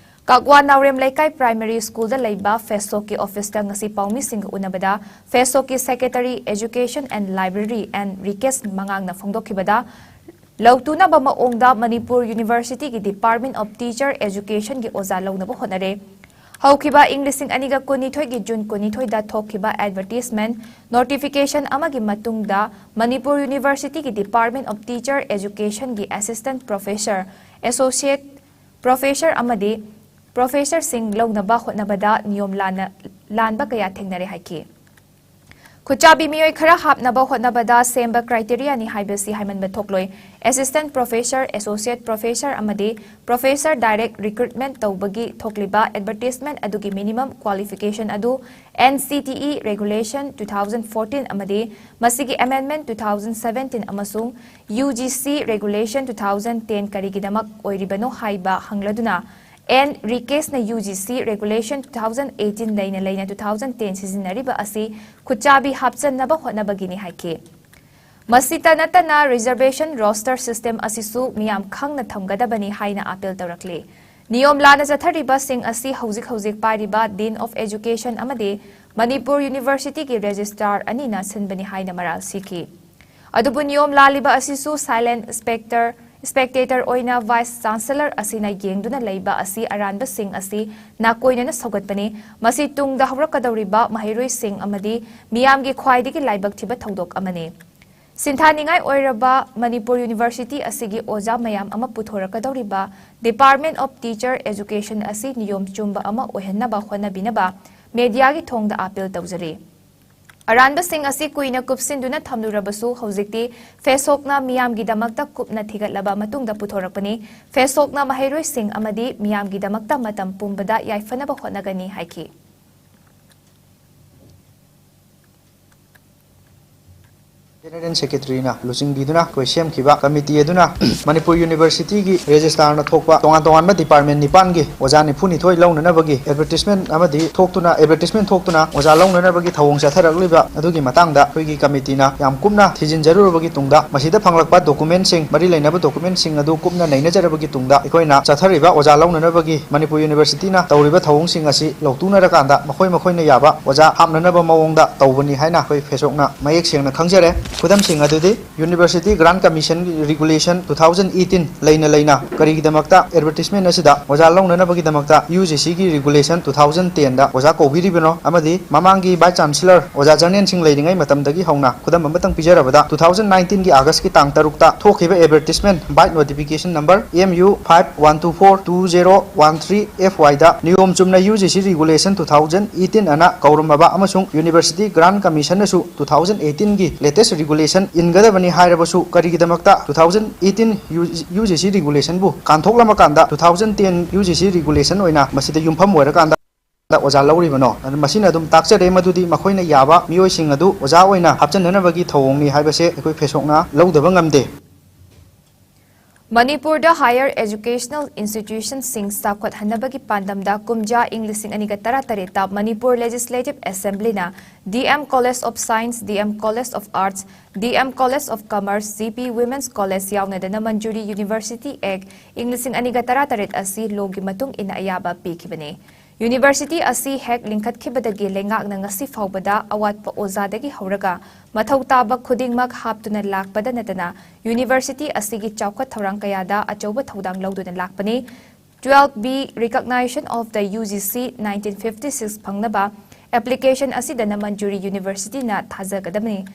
ꯀꯛꯋꯥ ꯅꯥꯎꯔꯦꯝ ꯂꯩꯀꯥꯏ Primary Schoolꯗ ꯂꯩꯕ ꯐꯦꯁꯣꯛꯀꯤ ꯑꯣꯐꯤꯁꯇ ꯉꯁꯤ ꯄꯥꯎꯃꯤꯁꯤꯡꯒ ꯎꯅꯕꯗ ꯐꯦꯁꯣꯛꯀꯤ Secretary Education and Library N Rikesh ꯃꯉꯥꯡꯅ ꯐꯣꯡꯗꯣꯛꯈꯤꯕꯗ, ꯂꯧꯇꯨꯅꯕ ꯃꯑꯣꯡꯗ ꯃꯅꯤꯄꯨꯔ Universityꯒꯤ Department of Teacher Educationꯒꯤ ꯑꯣꯖꯥ ꯂꯧꯅꯕ ꯍꯣꯠꯅꯔꯦ꯫ ꯍꯧꯈꯤꯕ ꯏꯪ ꯂꯤꯁꯤꯡ ꯑꯅꯤꯒ ꯀꯨꯟꯅꯤꯊꯣꯏꯒꯤ ꯖꯨꯟ ꯀꯨꯟꯅꯤꯊꯣꯏꯗ ꯊꯣꯛꯈꯤꯕ advertisement notification ꯑꯃꯒꯤ ꯃꯇꯨꯡꯗ Manipur Universityꯒꯤ Department of Teacher Educationꯒꯤ Assistant Professor, Associate Professor ꯑꯃꯗꯤ Professorꯁꯤꯡ ꯂꯧꯅꯕ ꯍꯣꯠꯅꯕꯗ ꯅꯤꯌꯣꯝ ꯂꯥꯟꯅ, ꯂꯥꯟꯕ ꯀꯌꯥ ꯊꯦꯡꯅꯔꯦ ꯍꯥꯏꯈꯤ꯫ ꯈꯨꯠꯆꯥꯕꯤ ꯃꯤꯑꯣꯏ ꯈꯔ ꯍꯥꯞꯅꯕ ꯍꯣꯠꯅꯕꯗ ꯁꯦꯝꯕ criteriaꯅꯤ ꯍꯥꯏꯕꯁꯤ ꯍꯥꯏꯃꯟꯕ ꯊꯣꯛꯂꯣꯏ꯫ Assistant Professor, Associate Professor ꯑꯃꯗꯤ Professor direct recruitment ꯇꯧꯕꯒꯤ ꯊꯣꯛꯂꯤꯕ advertisement ꯑꯗꯨꯒꯤ minimum qualification ꯑꯗꯨ N C T E Regulation two thousand fourteen ꯑꯃꯗꯤ ꯃꯁꯤꯒꯤ amendment two thousand seventeen ꯑꯃꯁꯨꯡ U G C Regulation two thousand ten ꯀꯔꯤꯒꯤꯗꯃꯛ ꯑꯣꯏꯔꯤꯕꯅꯣ ꯍꯥꯏꯕ ꯍꯪꯂꯗꯨꯅ ꯑꯦꯟ ꯔꯤꯀꯦꯁꯅ U G C regulation two thousand eighteen ꯂꯩꯅ ꯂꯩꯅ ꯇꯨ ꯊꯥꯎꯖꯟ ꯇꯦꯟ ꯁꯤꯖꯤꯟꯅꯔꯤꯕ ꯑꯁꯤ ꯈꯨꯠꯆꯥꯕꯤ ꯍꯥꯞꯆꯟꯅꯕ ꯍꯣꯠꯅꯕꯒꯤꯅꯤ ꯍꯥꯏꯈꯤ꯫ ꯃꯁꯤꯇ ꯅꯠꯇꯅ ꯔꯤꯖꯔꯕꯦꯁꯟ ꯔꯣꯁꯇꯔ ꯁꯤꯁꯇꯦꯝ ꯑꯁꯤꯁꯨ ꯃꯤꯌꯥꯝ ꯈꯪꯅ ꯊꯝꯒꯗꯕꯅꯤ ꯍꯥꯏꯅ ꯑꯥꯄꯤꯜ ꯇꯧꯔꯛꯂꯤ꯫ ꯅꯤꯌꯣꯝ ꯂꯥꯟꯅ ꯆꯠꯊꯔꯤꯕꯁꯤꯡ ꯑꯁꯤ ꯍꯧꯖꯤꯛ ꯍꯧꯖꯤꯛ ꯄꯥꯏꯔꯤꯕ ꯗꯤꯟ ꯑꯣꯐ ꯑꯦꯖꯨꯀꯦꯁꯟ ꯑꯃꯗꯤ ꯃꯅꯤꯄꯨꯔ ꯌꯨꯅꯤꯚꯔꯁꯤꯇꯤꯒꯤ ꯔꯦꯖꯤꯁꯇ꯭ꯔꯥꯔ ꯑꯅꯤꯅ ꯁꯤꯟꯕꯅꯤ ꯍꯥꯏꯅ ꯃꯔꯥꯜ ꯁꯤꯈꯤ꯫ ꯑꯗꯨꯕꯨ ꯅꯤꯌꯣꯝ ꯂꯥꯜꯂꯤꯕ ꯑꯁꯤꯁꯨ ꯁꯥꯏꯂꯦꯟ ꯏꯟꯁꯄꯦꯛꯇꯔ, ꯏꯟꯁꯄꯦꯛꯇꯦꯇꯔ ꯑꯣꯏꯅ ꯚꯥꯏꯁ ꯆꯥꯟꯁꯦꯂꯔ ꯑꯁꯤꯅ ꯌꯦꯡꯗꯨꯅ ꯂꯩꯕ ꯑꯁꯤ ꯑꯔꯥꯟꯕꯁꯤꯡ ꯑꯁꯤ ꯅꯥꯀꯣꯏꯅꯅ ꯁꯧꯒꯠꯄꯅꯤ꯫ ꯃꯁꯤ ꯇꯨꯡꯗ ꯍꯧꯔꯛꯀꯗꯧꯔꯤꯕ ꯃꯍꯩꯔꯣꯏꯁꯤꯡ ꯑꯃꯗꯤ ꯃꯤꯌꯥꯝꯒꯤ ꯈ꯭ꯋꯥꯏꯗꯒꯤ ꯂꯥꯏꯕꯛ ꯊꯤꯕ ꯊꯧꯗꯣꯛ ꯑꯃꯅꯤ꯫ ꯁꯤꯟꯊꯥꯅꯤꯡꯉꯥꯏ ꯑꯣꯏꯔꯕ ꯃꯅꯤꯄꯨꯔ ꯌꯨꯅꯤꯚꯔꯁꯤꯇꯤ ꯑꯁꯤꯒꯤ ꯑꯣꯖꯥ ꯃꯌꯥꯝ ꯑꯃ ꯄꯨꯊꯣꯔꯛꯀꯗꯧꯔꯤꯕ Department of Teacher Education ꯑꯁꯤ ꯅꯤꯌꯣꯝ ꯆꯨꯝꯕ ꯑꯃ ꯑꯣꯏꯍꯟꯅꯕ ꯍꯣꯠꯅꯕꯤꯅꯕ ꯃꯦꯗꯤꯌꯥꯒꯤ ꯊꯣꯡꯗ ꯑꯥꯄꯤꯜ ꯇꯧꯖꯔꯤ꯫ ꯑꯔꯥꯟꯕꯁꯤꯡ ꯑꯁꯤ ꯀꯨꯏꯅ ꯀꯨꯞꯁꯤꯟꯗꯨꯅ ꯊꯝꯂꯨꯔꯕꯁꯨ ꯍꯧꯖꯤꯛꯇꯤ ꯐꯦꯁꯣꯛꯅ ꯃꯤꯌꯥꯝꯒꯤꯗꯃꯛꯇ ꯀꯨꯞꯅ ꯊꯤꯒꯠꯂꯕ ꯃꯇꯨꯡꯗ ꯄꯨꯊꯣꯔꯛꯄꯅꯤ꯫ ꯐꯦꯁꯣꯛꯅ ꯃꯍꯩꯔꯣꯏꯁꯤꯡ ꯑꯃꯗꯤ ꯃꯤꯌꯥꯝꯒꯤꯗꯃꯛꯇ ꯃꯇꯝ ꯄꯨꯝꯕꯗ ꯌꯥꯏꯐꯅꯕ ꯍꯣꯠꯅꯒꯅꯤ ꯍꯥꯏꯈꯤ꯫ ꯖꯦꯅꯔꯦꯜ ꯁꯦꯀ꯭ꯔꯦꯇꯔꯤꯅ ꯂꯨꯆꯤꯡꯕꯤꯗꯨꯅ ꯑꯩꯈꯣꯏ ꯁꯦꯝꯈꯤꯕ ꯀꯃꯤꯇꯤ ꯑꯗꯨꯅ ꯃꯅꯤꯄꯨꯔ ꯌꯨꯅꯤꯚꯔꯁꯤꯇꯤꯒꯤ ꯔꯦꯖꯤꯁꯇ꯭ꯔꯥꯔꯅ ꯊꯣꯛꯄ ꯇꯣꯉꯥꯟ ꯇꯣꯉꯥꯟꯕ ꯗꯤꯄꯥꯔꯠꯃꯦꯟ ꯅꯤꯄꯥꯟꯒꯤ ꯑꯣꯖꯥ ꯅꯤꯐꯨ ꯅꯤꯊꯣꯏ ꯂꯧꯅꯅꯕꯒꯤ ꯑꯦꯗꯚꯔꯇꯤꯁꯃꯦꯟ ꯑꯃꯗꯤ ꯊꯣꯛꯇꯨꯅ, ꯑꯦꯗꯚꯔꯇꯤꯁꯃꯦꯟ ꯊꯣꯛꯇꯨꯅ ꯑꯣꯖꯥ ꯂꯧꯅꯅꯕꯒꯤ ꯊꯧꯑꯣꯡ ꯆꯠꯊꯔꯛꯂꯤꯕ ꯑꯗꯨꯒꯤ ꯃꯇꯥꯡꯗ ꯑꯩꯈꯣꯏꯒꯤ ꯀꯃꯤꯇꯤꯅ ꯌꯥꯝ ꯀꯨꯞꯅ ꯊꯤꯖꯤꯟꯖꯔꯨꯔꯕꯒꯤ ꯇꯨꯡꯗ, ꯃꯁꯤꯗ ꯐꯪꯂꯛꯄ ꯗꯣꯀꯨꯃꯦꯟꯁꯤꯡ, ꯃꯔꯤ ꯂꯩꯅꯕ ꯗꯣꯀꯨꯃꯦꯟꯁꯤꯡ ꯑꯗꯨ ꯀꯨꯞꯅ ꯅꯩꯅꯖꯔꯕꯒꯤ ꯇꯨꯡꯗ, ꯑꯩꯈꯣꯏꯅ ꯆꯠꯊꯔꯤꯕ ꯑꯣꯖꯥ ꯂꯧꯅꯅꯕꯒꯤ ꯃꯅꯤꯄꯨꯔ ꯌꯨꯅꯤꯚꯔꯁꯤꯇꯤꯅ ꯇꯧꯔꯤꯕ ꯊꯧꯑꯣꯡꯁꯤꯡ ꯑꯁꯤ ꯂꯧꯇꯨꯅꯔꯀꯥꯟꯗ ꯃꯈꯣꯏ ꯃꯈꯣꯏꯅ ꯌꯥꯕ ꯑꯣꯖꯥ ꯍꯥꯞꯅꯅꯕ ꯃꯑꯣꯡꯗ ꯇꯧꯕꯅꯤ ꯍꯥꯏꯅ ꯑꯩꯈꯣꯏ ꯐꯦꯁꯣꯛꯅ ꯃꯌꯦꯛ ꯁꯦꯡꯅ ꯈꯪꯖꯔꯦ꯫ ꯈꯨꯗꯝꯁꯤꯡ ꯑꯗꯨꯗꯤ University Grant Commission Regulation two thousand eighteen ꯂꯩꯅ ꯂꯩꯅ ꯀꯔꯤꯒꯤꯗꯃꯛꯇ ꯑꯦꯗꯚꯔꯇꯤꯁꯃꯦꯟ ꯑꯁꯤꯗ ꯑꯣꯖꯥ ꯂꯧꯅꯅꯕꯒꯤꯗꯃꯛꯇ ꯌꯨ ꯖꯤ ꯁꯤꯒꯤ ꯔꯤꯒꯨꯂꯦꯁꯟ two thousand ten ꯗ ꯑꯣꯖꯥ ꯀꯧꯕꯤꯔꯤꯕꯅꯣ ꯑꯃꯗꯤ ꯃꯃꯥꯡꯒꯤ ꯚꯥꯏꯁ ꯆꯥꯟꯁꯦꯂꯔ ꯑꯣꯖꯥ ꯖꯔꯅꯦꯜꯁꯤꯡ ꯂꯩꯔꯤꯉꯩ ꯃꯇꯝꯗꯒꯤ ꯍꯧꯅ ꯈꯨꯗꯝ ꯑꯃꯇꯪ ꯄꯤꯖꯔꯕꯗ, two thousand nineteen ꯒꯤ ꯑꯥꯒꯁꯀꯤ ꯇꯥꯡ ꯇꯔꯨꯛꯇ ꯊꯣꯛꯈꯤꯕ advertisement by notification number M U five one two four two zero one three F Y ꯗ ꯅꯤꯌꯣꯝ ꯆꯨꯝꯅ U G C regulation two thousand eighteen ꯑꯅ ꯀꯧꯔꯝꯃꯕ ꯑꯃꯁꯨꯡ University Grant Commission ꯅꯁꯨ two thousand eighteen ꯒꯤ ꯂꯦꯇꯦꯁ ꯔꯤꯒꯨꯂꯦꯁꯟ ꯏꯟꯒꯗꯕꯅꯤ ꯍꯥꯏꯔꯕꯁꯨ ꯀꯔꯤꯒꯤꯗꯃꯛꯇ two thousand eighteen U G C ꯔꯤꯒꯨꯂꯦꯁꯟꯕꯨ ꯀꯥꯟꯊꯣꯛꯂꯝꯃꯀꯥꯟꯗ two thousand ten U G C regulation ꯑꯣꯏꯅ ꯃꯁꯤꯗ ꯌꯨꯝꯐꯝ ꯑꯣꯏꯔꯀꯥꯟꯗ ꯑꯣꯖꯥ ꯂꯧꯔꯤꯕꯅꯣ? ꯑꯗꯨ ꯃꯁꯤꯅ ꯑꯗꯨꯝ ꯇꯥꯛꯆꯔꯦ ꯃꯗꯨꯗꯤ ꯃꯈꯣꯏꯅ ꯌꯥꯕ ꯃꯤꯑꯣꯏꯁꯤꯡ ꯑꯗꯨ ꯑꯣꯖꯥ ꯑꯣꯏꯅ ꯍꯥꯞꯆꯤꯟꯅꯅꯕꯒꯤ ꯊꯧꯑꯣꯡꯅꯤ ꯍꯥꯏꯕꯁꯦ ꯑꯩꯈꯣꯏ ꯐꯦꯁꯣꯛꯅ ꯂꯧꯗꯕ ꯉꯝꯗꯦ꯫ ꯃꯅꯤꯄꯨꯔꯗ higher educational institutionꯁꯤꯡ ꯆꯥꯎꯈꯠꯍꯟꯅꯕꯒꯤ ꯄꯥꯟꯗꯝꯗ ꯀꯨꯝꯖꯥ ꯏꯪ ꯂꯤꯁꯤꯡ ꯑꯅꯤꯒ ꯇꯔꯥꯇꯔꯦꯠꯇ Manipur Legislative Assemblyꯅ D M College of Science, D M College of Arts, D M College of Commerce, G P Women's College ꯌꯥꯎꯅ ꯙꯅꯃꯟꯖꯨꯔꯤ University Act ꯏꯪ ꯂꯤꯁꯤꯡ ꯑꯅꯤꯒ ꯇꯔꯥꯇꯔꯦꯠ ꯑꯁꯤ ꯂꯣꯒꯤ ꯃꯇꯨꯡ ꯏꯟꯅ ꯑꯌꯥꯕ ꯄꯤꯈꯤꯕꯅꯤ꯫ University ꯑꯁꯤ ꯍꯦꯛ ꯂꯤꯡꯈꯠꯈꯤꯕꯗꯒꯤ ꯂꯩꯉꯥꯛꯅ ꯉꯁꯤ ꯐꯥꯎꯕꯗ ꯑꯋꯥꯠꯄ ꯑꯣꯖꯥꯗꯒꯤ ꯍꯧꯔꯒ ꯃꯊꯧ ꯇꯥꯕ ꯈꯨꯗꯤꯡꯃꯛ ꯍꯥꯞꯇꯨꯅ ꯂꯥꯛꯄꯗ ꯅꯠꯇꯅ University ꯑꯁꯤꯒꯤ ꯆꯥꯎꯈꯠ ꯊꯧꯔꯥꯡ ꯀꯌꯥꯗ ꯑꯆꯧꯕ ꯊꯧꯗꯥꯡ ꯂꯧꯗꯨꯅ ꯂꯥꯛꯄꯅꯤ꯫ Twelve B Recognition of the U G C nineteen fifty-six ꯐꯪꯅꯕ application ꯑꯁꯤ ꯙꯅꯃꯟꯖꯨꯔꯤ Universityꯅ ꯊꯥꯖꯒꯗꯕꯅꯤ꯫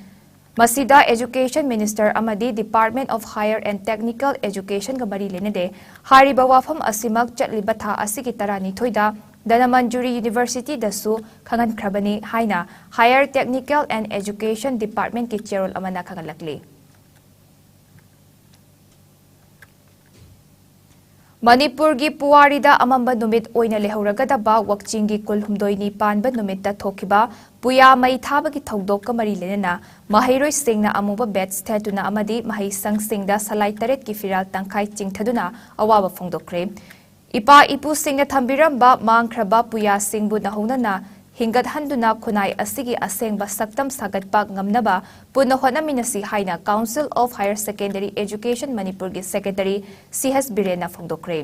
ꯃꯁꯤꯗ Education Minister ꯑꯃꯗꯤ Department of Higher and Technical Educationꯒ ꯃꯔꯤ ꯂꯩꯅꯗꯦ꯫ ꯍꯥꯏꯔꯤꯕ ꯋꯥꯐꯝ ꯑꯁꯤꯃꯛ ꯆꯠꯂꯤꯕ ꯊꯥ ꯑꯁꯤꯒꯤ ꯇꯔꯥꯅꯤꯊꯣꯏꯗ ꯙꯅꯃꯟꯖꯨꯔꯤ Universityꯗꯁꯨ ꯈꯪꯍꯟꯈ꯭ꯔꯕꯅꯤ ꯍꯥꯏꯅ Higher Technical and Education Departmentꯀꯤ ꯆꯦꯔꯣꯜ ꯑꯃꯅ ꯈꯪꯍꯜꯂꯛꯂꯤ꯫ ꯃꯅꯤꯄꯨꯔꯒꯤ ꯄꯨꯋꯥꯔꯤꯗ ꯑꯃꯝꯕ ꯅꯨꯃꯤꯠ ꯑꯣꯏꯅ ꯂꯩꯍꯧꯔꯒꯗꯕ ꯋꯥꯛꯆꯤꯡꯒꯤ ꯀꯨꯟꯍꯨꯝꯗꯣꯏꯅꯤ ꯄꯥꯟꯕ ꯅꯨꯃꯤꯠꯇ ꯊꯣꯛꯈꯤꯕ ꯄꯨꯌꯥ ꯃꯩ ꯊꯥꯕꯒꯤ ꯊꯧꯗꯣꯛꯀ ꯃꯔꯤ ꯂꯩꯅꯅ ꯃꯍꯩꯔꯣꯏꯁꯤꯡꯅ ꯑꯃꯨꯕ badge ꯊꯦꯠꯇꯨꯅ ꯑꯃꯗꯤ ꯃꯍꯩꯁꯪꯁꯤꯡꯗ ꯁꯂꯥꯏ ꯇꯔꯦꯠꯀꯤ ꯐꯤꯔꯥꯜ ꯇꯪꯈꯥꯏ ꯆꯤꯡꯊꯗꯨꯅ ꯑꯋꯥꯕ ꯐꯣꯡꯗꯣꯛꯈ꯭ꯔꯦ꯫ ꯏꯄꯥ ꯏꯄꯨꯁꯤꯡꯅ ꯊꯝꯕꯤꯔꯝꯕ ꯃꯥꯡꯈ꯭ꯔꯕ ꯄꯨꯌꯥꯁꯤꯡꯕꯨ ꯅꯧꯍꯧꯅꯅ ꯍꯤꯡꯒꯠꯍꯟꯗꯨꯅ ꯈꯨꯟꯅꯥꯏ ꯑꯁꯤꯒꯤ ꯑꯁꯦꯡꯕ ꯁꯛꯇꯝ ꯁꯥꯒꯠꯄ ꯉꯝꯅꯕ ꯄꯨꯟꯅ ꯍꯣꯠꯅꯃꯤꯟꯅꯁꯤ ꯍꯥꯏꯅ Council of Higher Secondary Education ꯃꯅꯤꯄꯨꯔꯒꯤ Secretary C H ꯕꯤꯔꯦꯟꯅ ꯐꯣꯡꯗꯣꯛꯈ꯭ꯔꯦ꯫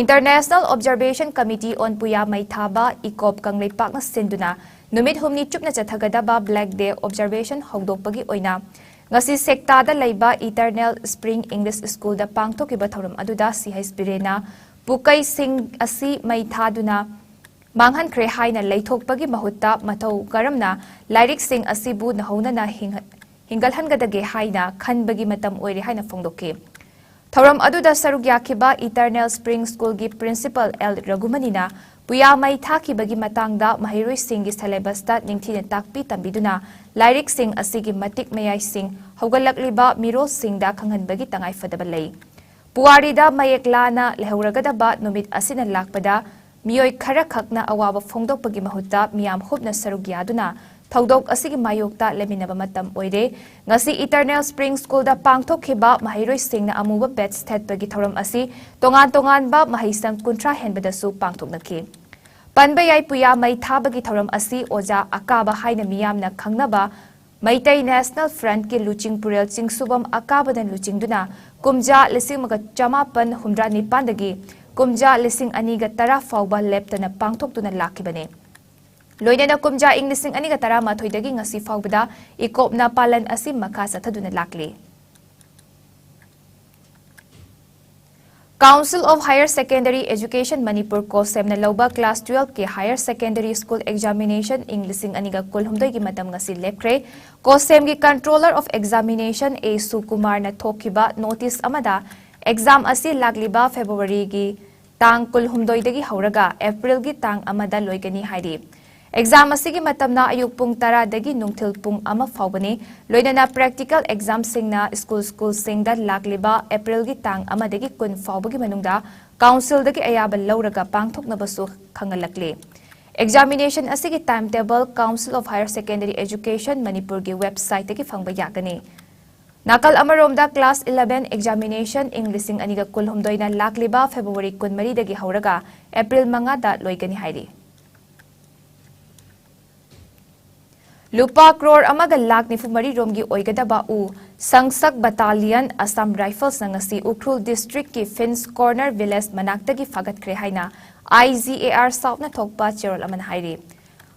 International Observation Committee on ꯄꯨꯌꯥ ꯃꯩ ꯊꯥꯕ, ꯏꯀꯣꯞ ꯀꯪꯂꯩꯄꯥꯛꯅ ꯁꯤꯟꯗꯨꯅ ꯅꯨꯃꯤꯠ ꯍꯨꯝꯅꯤ ꯆꯨꯞꯅ ꯆꯠꯊꯒꯗꯕ Black Day Observation ꯍꯧꯗꯣꯛꯄꯒꯤ ꯑꯣꯏꯅ ꯉꯁꯤ ꯁꯦꯛꯇꯥꯗ ꯂꯩꯕ Eternal Spring English Schoolꯗ ꯄꯥꯡꯊꯣꯛꯈꯤꯕ ꯊꯧꯔꯝ ꯑꯗꯨꯗ C H ꯕꯤꯔꯦꯟꯅ ꯄꯨꯀꯩꯁꯤꯡ ꯑꯁꯤ ꯃꯩ ꯊꯥꯗꯨꯅ ꯃꯥꯡꯍꯟꯈ꯭ꯔꯦ ꯍꯥꯏꯅ ꯂꯩꯊꯣꯛꯄꯒꯤ ꯃꯍꯨꯠꯇ ꯃꯇꯧ ꯀꯔꯝꯅ ꯂꯥꯏꯔꯤꯛꯁꯤꯡ ꯑꯁꯤꯕꯨ ꯅꯧꯍꯧꯅꯅ ꯍꯤꯡꯍ-, ꯍꯤꯡꯒꯠꯍꯟꯒꯗꯒꯦ ꯍꯥꯏꯅ ꯈꯟꯕꯒꯤ ꯃꯇꯝ ꯑꯣꯏꯔꯦ ꯍꯥꯏꯅ ꯐꯣꯡꯗꯣꯛꯈꯤ꯫ ꯊꯧꯔꯝ ꯑꯗꯨꯗ ꯁꯔꯨꯛ ꯌꯥꯈꯤꯕ Eternal Spring Schoolꯒꯤ Principal L ꯔꯘꯨꯃꯅꯤꯅ ꯄꯨꯌꯥ ꯃꯩ ꯊꯥꯈꯤꯕꯒꯤ ꯃꯇꯥꯡꯗ ꯃꯍꯩꯔꯣꯏꯁꯤꯡꯒꯤ syllabusꯇ ꯅꯤꯡꯊꯤꯅ ꯇꯥꯛꯄꯤ ꯇꯝꯕꯤꯗꯨꯅ ꯂꯥꯏꯔꯤꯛꯁꯤꯡ ꯑꯁꯤꯒꯤ ꯃꯇꯤꯛ ꯃꯌꯥꯏꯁꯤꯡ ꯍꯧꯒꯠꯂꯛꯂꯤꯕ ꯃꯤꯔꯣꯜꯁꯤꯡꯗ ꯈꯪꯍꯟꯕꯒꯤ ꯇꯉꯥꯏꯐꯗꯕ ꯂꯩ꯫ ꯄꯨꯋꯥꯔꯤꯗ ꯃꯌꯦꯛ ꯂꯥꯅ ꯂꯩꯍꯧꯔꯒꯗꯕ ꯅꯨꯃꯤꯠ ꯑꯁꯤꯅ ꯂꯥꯛꯄꯗ ꯃꯤꯑꯣꯏ ꯈꯔꯈꯛꯅ ꯑꯋꯥꯕ ꯐꯣꯡꯗꯣꯛꯄꯒꯤ ꯃꯍꯨꯠꯇ ꯃꯤꯌꯥꯝ ꯍꯨꯞꯅ ꯁꯔꯨꯛ ꯌꯥꯗꯨꯅ ꯊꯧꯗꯣꯛ ꯑꯁꯤꯒꯤ ꯃꯥꯌꯣꯛꯇ ꯂꯦꯞꯃꯤꯟꯅꯕ ꯃꯇꯝ ꯑꯣꯏꯔꯦ꯫ ꯉꯁꯤ Eternal Spring Schoolꯗ ꯄꯥꯡꯊꯣꯛꯈꯤꯕ ꯃꯍꯩꯔꯣꯏꯁꯤꯡꯅ ꯑꯃꯨꯕ badge ꯊꯦꯠꯄꯒꯤ ꯊꯧꯔꯝ ꯑꯁꯤ ꯇꯣꯉꯥꯟ ꯇꯣꯉꯥꯟꯕ ꯃꯍꯩꯁꯪ ꯀꯨꯟꯊ꯭ꯔꯥ ꯍꯦꯟꯕꯗꯁꯨ ꯄꯥꯡꯊꯣꯛꯅꯈꯤ꯫ ꯄꯟꯕ ꯌꯥꯏ, ꯄꯨꯌꯥ ꯃꯩ ꯊꯥꯕꯒꯤ ꯊꯧꯔꯝ ꯑꯁꯤ ꯑꯣꯖꯥ ꯑꯀꯥꯕ ꯍꯥꯏꯅ ꯃꯤꯌꯥꯝꯅ ꯈꯪꯅꯕ ꯃꯩꯇꯩ National Frontꯀꯤ ꯂꯨꯆꯤꯡꯄꯨꯔꯦꯜ ꯆꯤꯡꯁꯨꯕꯝ ꯑꯀꯥꯕꯅ ꯂꯨꯆꯤꯡꯗꯨꯅ ꯀꯨꯝꯖꯥ ꯂꯤꯁꯤꯡ ꯑꯃꯒ ꯆꯃꯥꯄꯟ ꯍꯨꯝꯗ꯭ꯔꯥ ꯅꯤꯄꯥꯟꯗꯒꯤ ꯀꯨꯝꯖꯥ ꯂꯤꯁꯤꯡ ꯑꯅꯤꯒ ꯇꯔꯥ ꯐꯥꯎꯕ ꯂꯦꯞꯇꯅ ꯄꯥꯡꯊꯣꯛꯇꯨꯅ ꯂꯥꯛꯈꯤꯕꯅꯤ꯫ ꯂꯣꯏꯅꯅ ꯀꯨꯝꯖꯥ ꯏꯪ ꯂꯤꯁꯤꯡ ꯑꯅꯤꯒ ꯇꯔꯥꯃꯥꯊꯣꯏꯗꯒꯤ ꯉꯁꯤ ꯐꯥꯎꯕꯗ ꯏꯀꯣꯞꯅ ꯄꯥꯂꯟ ꯑꯁꯤ ꯃꯈꯥ ꯆꯠꯊꯗꯨꯅ ꯂꯥꯛꯂꯤ꯫ Council of Higher Secondary Education Manipur, COHSEMꯅ ꯂꯧꯕ class twelveꯀꯤ Higher Secondary School Examination ꯏꯪ ꯂꯤꯁꯤꯡ ꯑꯅꯤꯒ ꯀꯨꯟꯍꯨꯝꯗꯣꯏꯒꯤ ꯃꯇꯝ ꯉꯁꯤ ꯂꯦꯞꯈ꯭ꯔꯦ꯫ COHSEMꯒꯤ Controller of Examination A ꯁꯨꯀꯨꯃꯥꯔꯅ ꯊꯣꯛꯈꯤꯕ notice ꯑꯃꯗ exam ꯑꯁꯤ ꯂꯥꯛꯂꯤꯕ Februaryꯒꯤ ꯇꯥꯡ ꯀꯨꯟꯍꯨꯝꯗꯣꯏꯗꯒꯤ ꯍꯧꯔꯒ Aprilꯒꯤ ꯇꯥꯡ ꯑꯃꯗ ꯂꯣꯏꯒꯅꯤ ꯍꯥꯏꯔꯤ꯫ Exam ꯑꯁꯤꯒꯤ ꯃꯇꯝꯅ ꯑꯌꯨꯛ ꯄꯨꯡ ꯇꯔꯥꯗꯒꯤ ꯅꯨꯡꯊꯤꯜ ꯄꯨꯡ ꯑꯃ ꯐꯥꯎꯕꯅꯤ꯫ ꯂꯣꯏꯅꯅ practical examꯁꯤꯡꯅ school schoolꯁꯤꯡꯗ ꯂꯥꯛꯂꯤꯕ Aprilꯒꯤ ꯇꯥꯡ ꯑꯃꯗꯒꯤ ꯀꯨꯟ ꯐꯥꯎꯕꯒꯤ ꯃꯅꯨꯡꯗ councilꯗꯒꯤ ꯑꯌꯥꯕ ꯂꯧꯔꯒ ꯄꯥꯡꯊꯣꯛꯅꯕꯁꯨ ꯈꯪꯍꯜꯂꯛꯂꯤ꯫ Examination ꯑꯁꯤꯒꯤ timetable Council of Higher Secondary Education ꯃꯅꯤꯄꯨꯔꯒꯤ websiteꯇꯒꯤ ꯐꯪꯕ ꯌꯥꯒꯅꯤ꯫ ꯅꯥꯀꯜ ꯑꯃꯔꯣꯝꯗ class eleven examination ꯏꯪ ꯂꯤꯁꯤꯡ ꯑꯅꯤꯒ ꯀꯨꯟꯍꯨꯝꯗꯣꯏꯅ ꯂꯥꯛꯂꯤꯕ February ꯀꯨꯟꯃꯔꯤꯗꯒꯤ ꯍꯧꯔꯒ April ꯃꯉꯥꯗ ꯂꯣꯏꯒꯅꯤ ꯍꯥꯏꯔꯤ꯫ ꯂꯨꯄꯥ ꯀ꯭ꯔꯣꯔ ꯑꯃꯒ ꯂꯥꯈ ꯅꯤꯐꯨ ꯃꯔꯤ ꯔꯣꯝꯒꯤ ꯑꯣꯏꯒꯗꯕ ꯎ ꯁꯪꯁꯛ Battalion Assam Riflesꯅ ꯉꯁꯤ ꯎꯈ꯭ꯔꯨꯜ districtꯀꯤ Finch Corner village ꯃꯅꯥꯛꯇꯒꯤ ꯐꯥꯒꯠꯈ꯭ꯔꯦ ꯍꯥꯏꯅ I G A R Southꯅ ꯊꯣꯛꯄ ꯆꯦꯔꯣꯜ ꯑꯃꯅ ꯍꯥꯏꯔꯤ꯫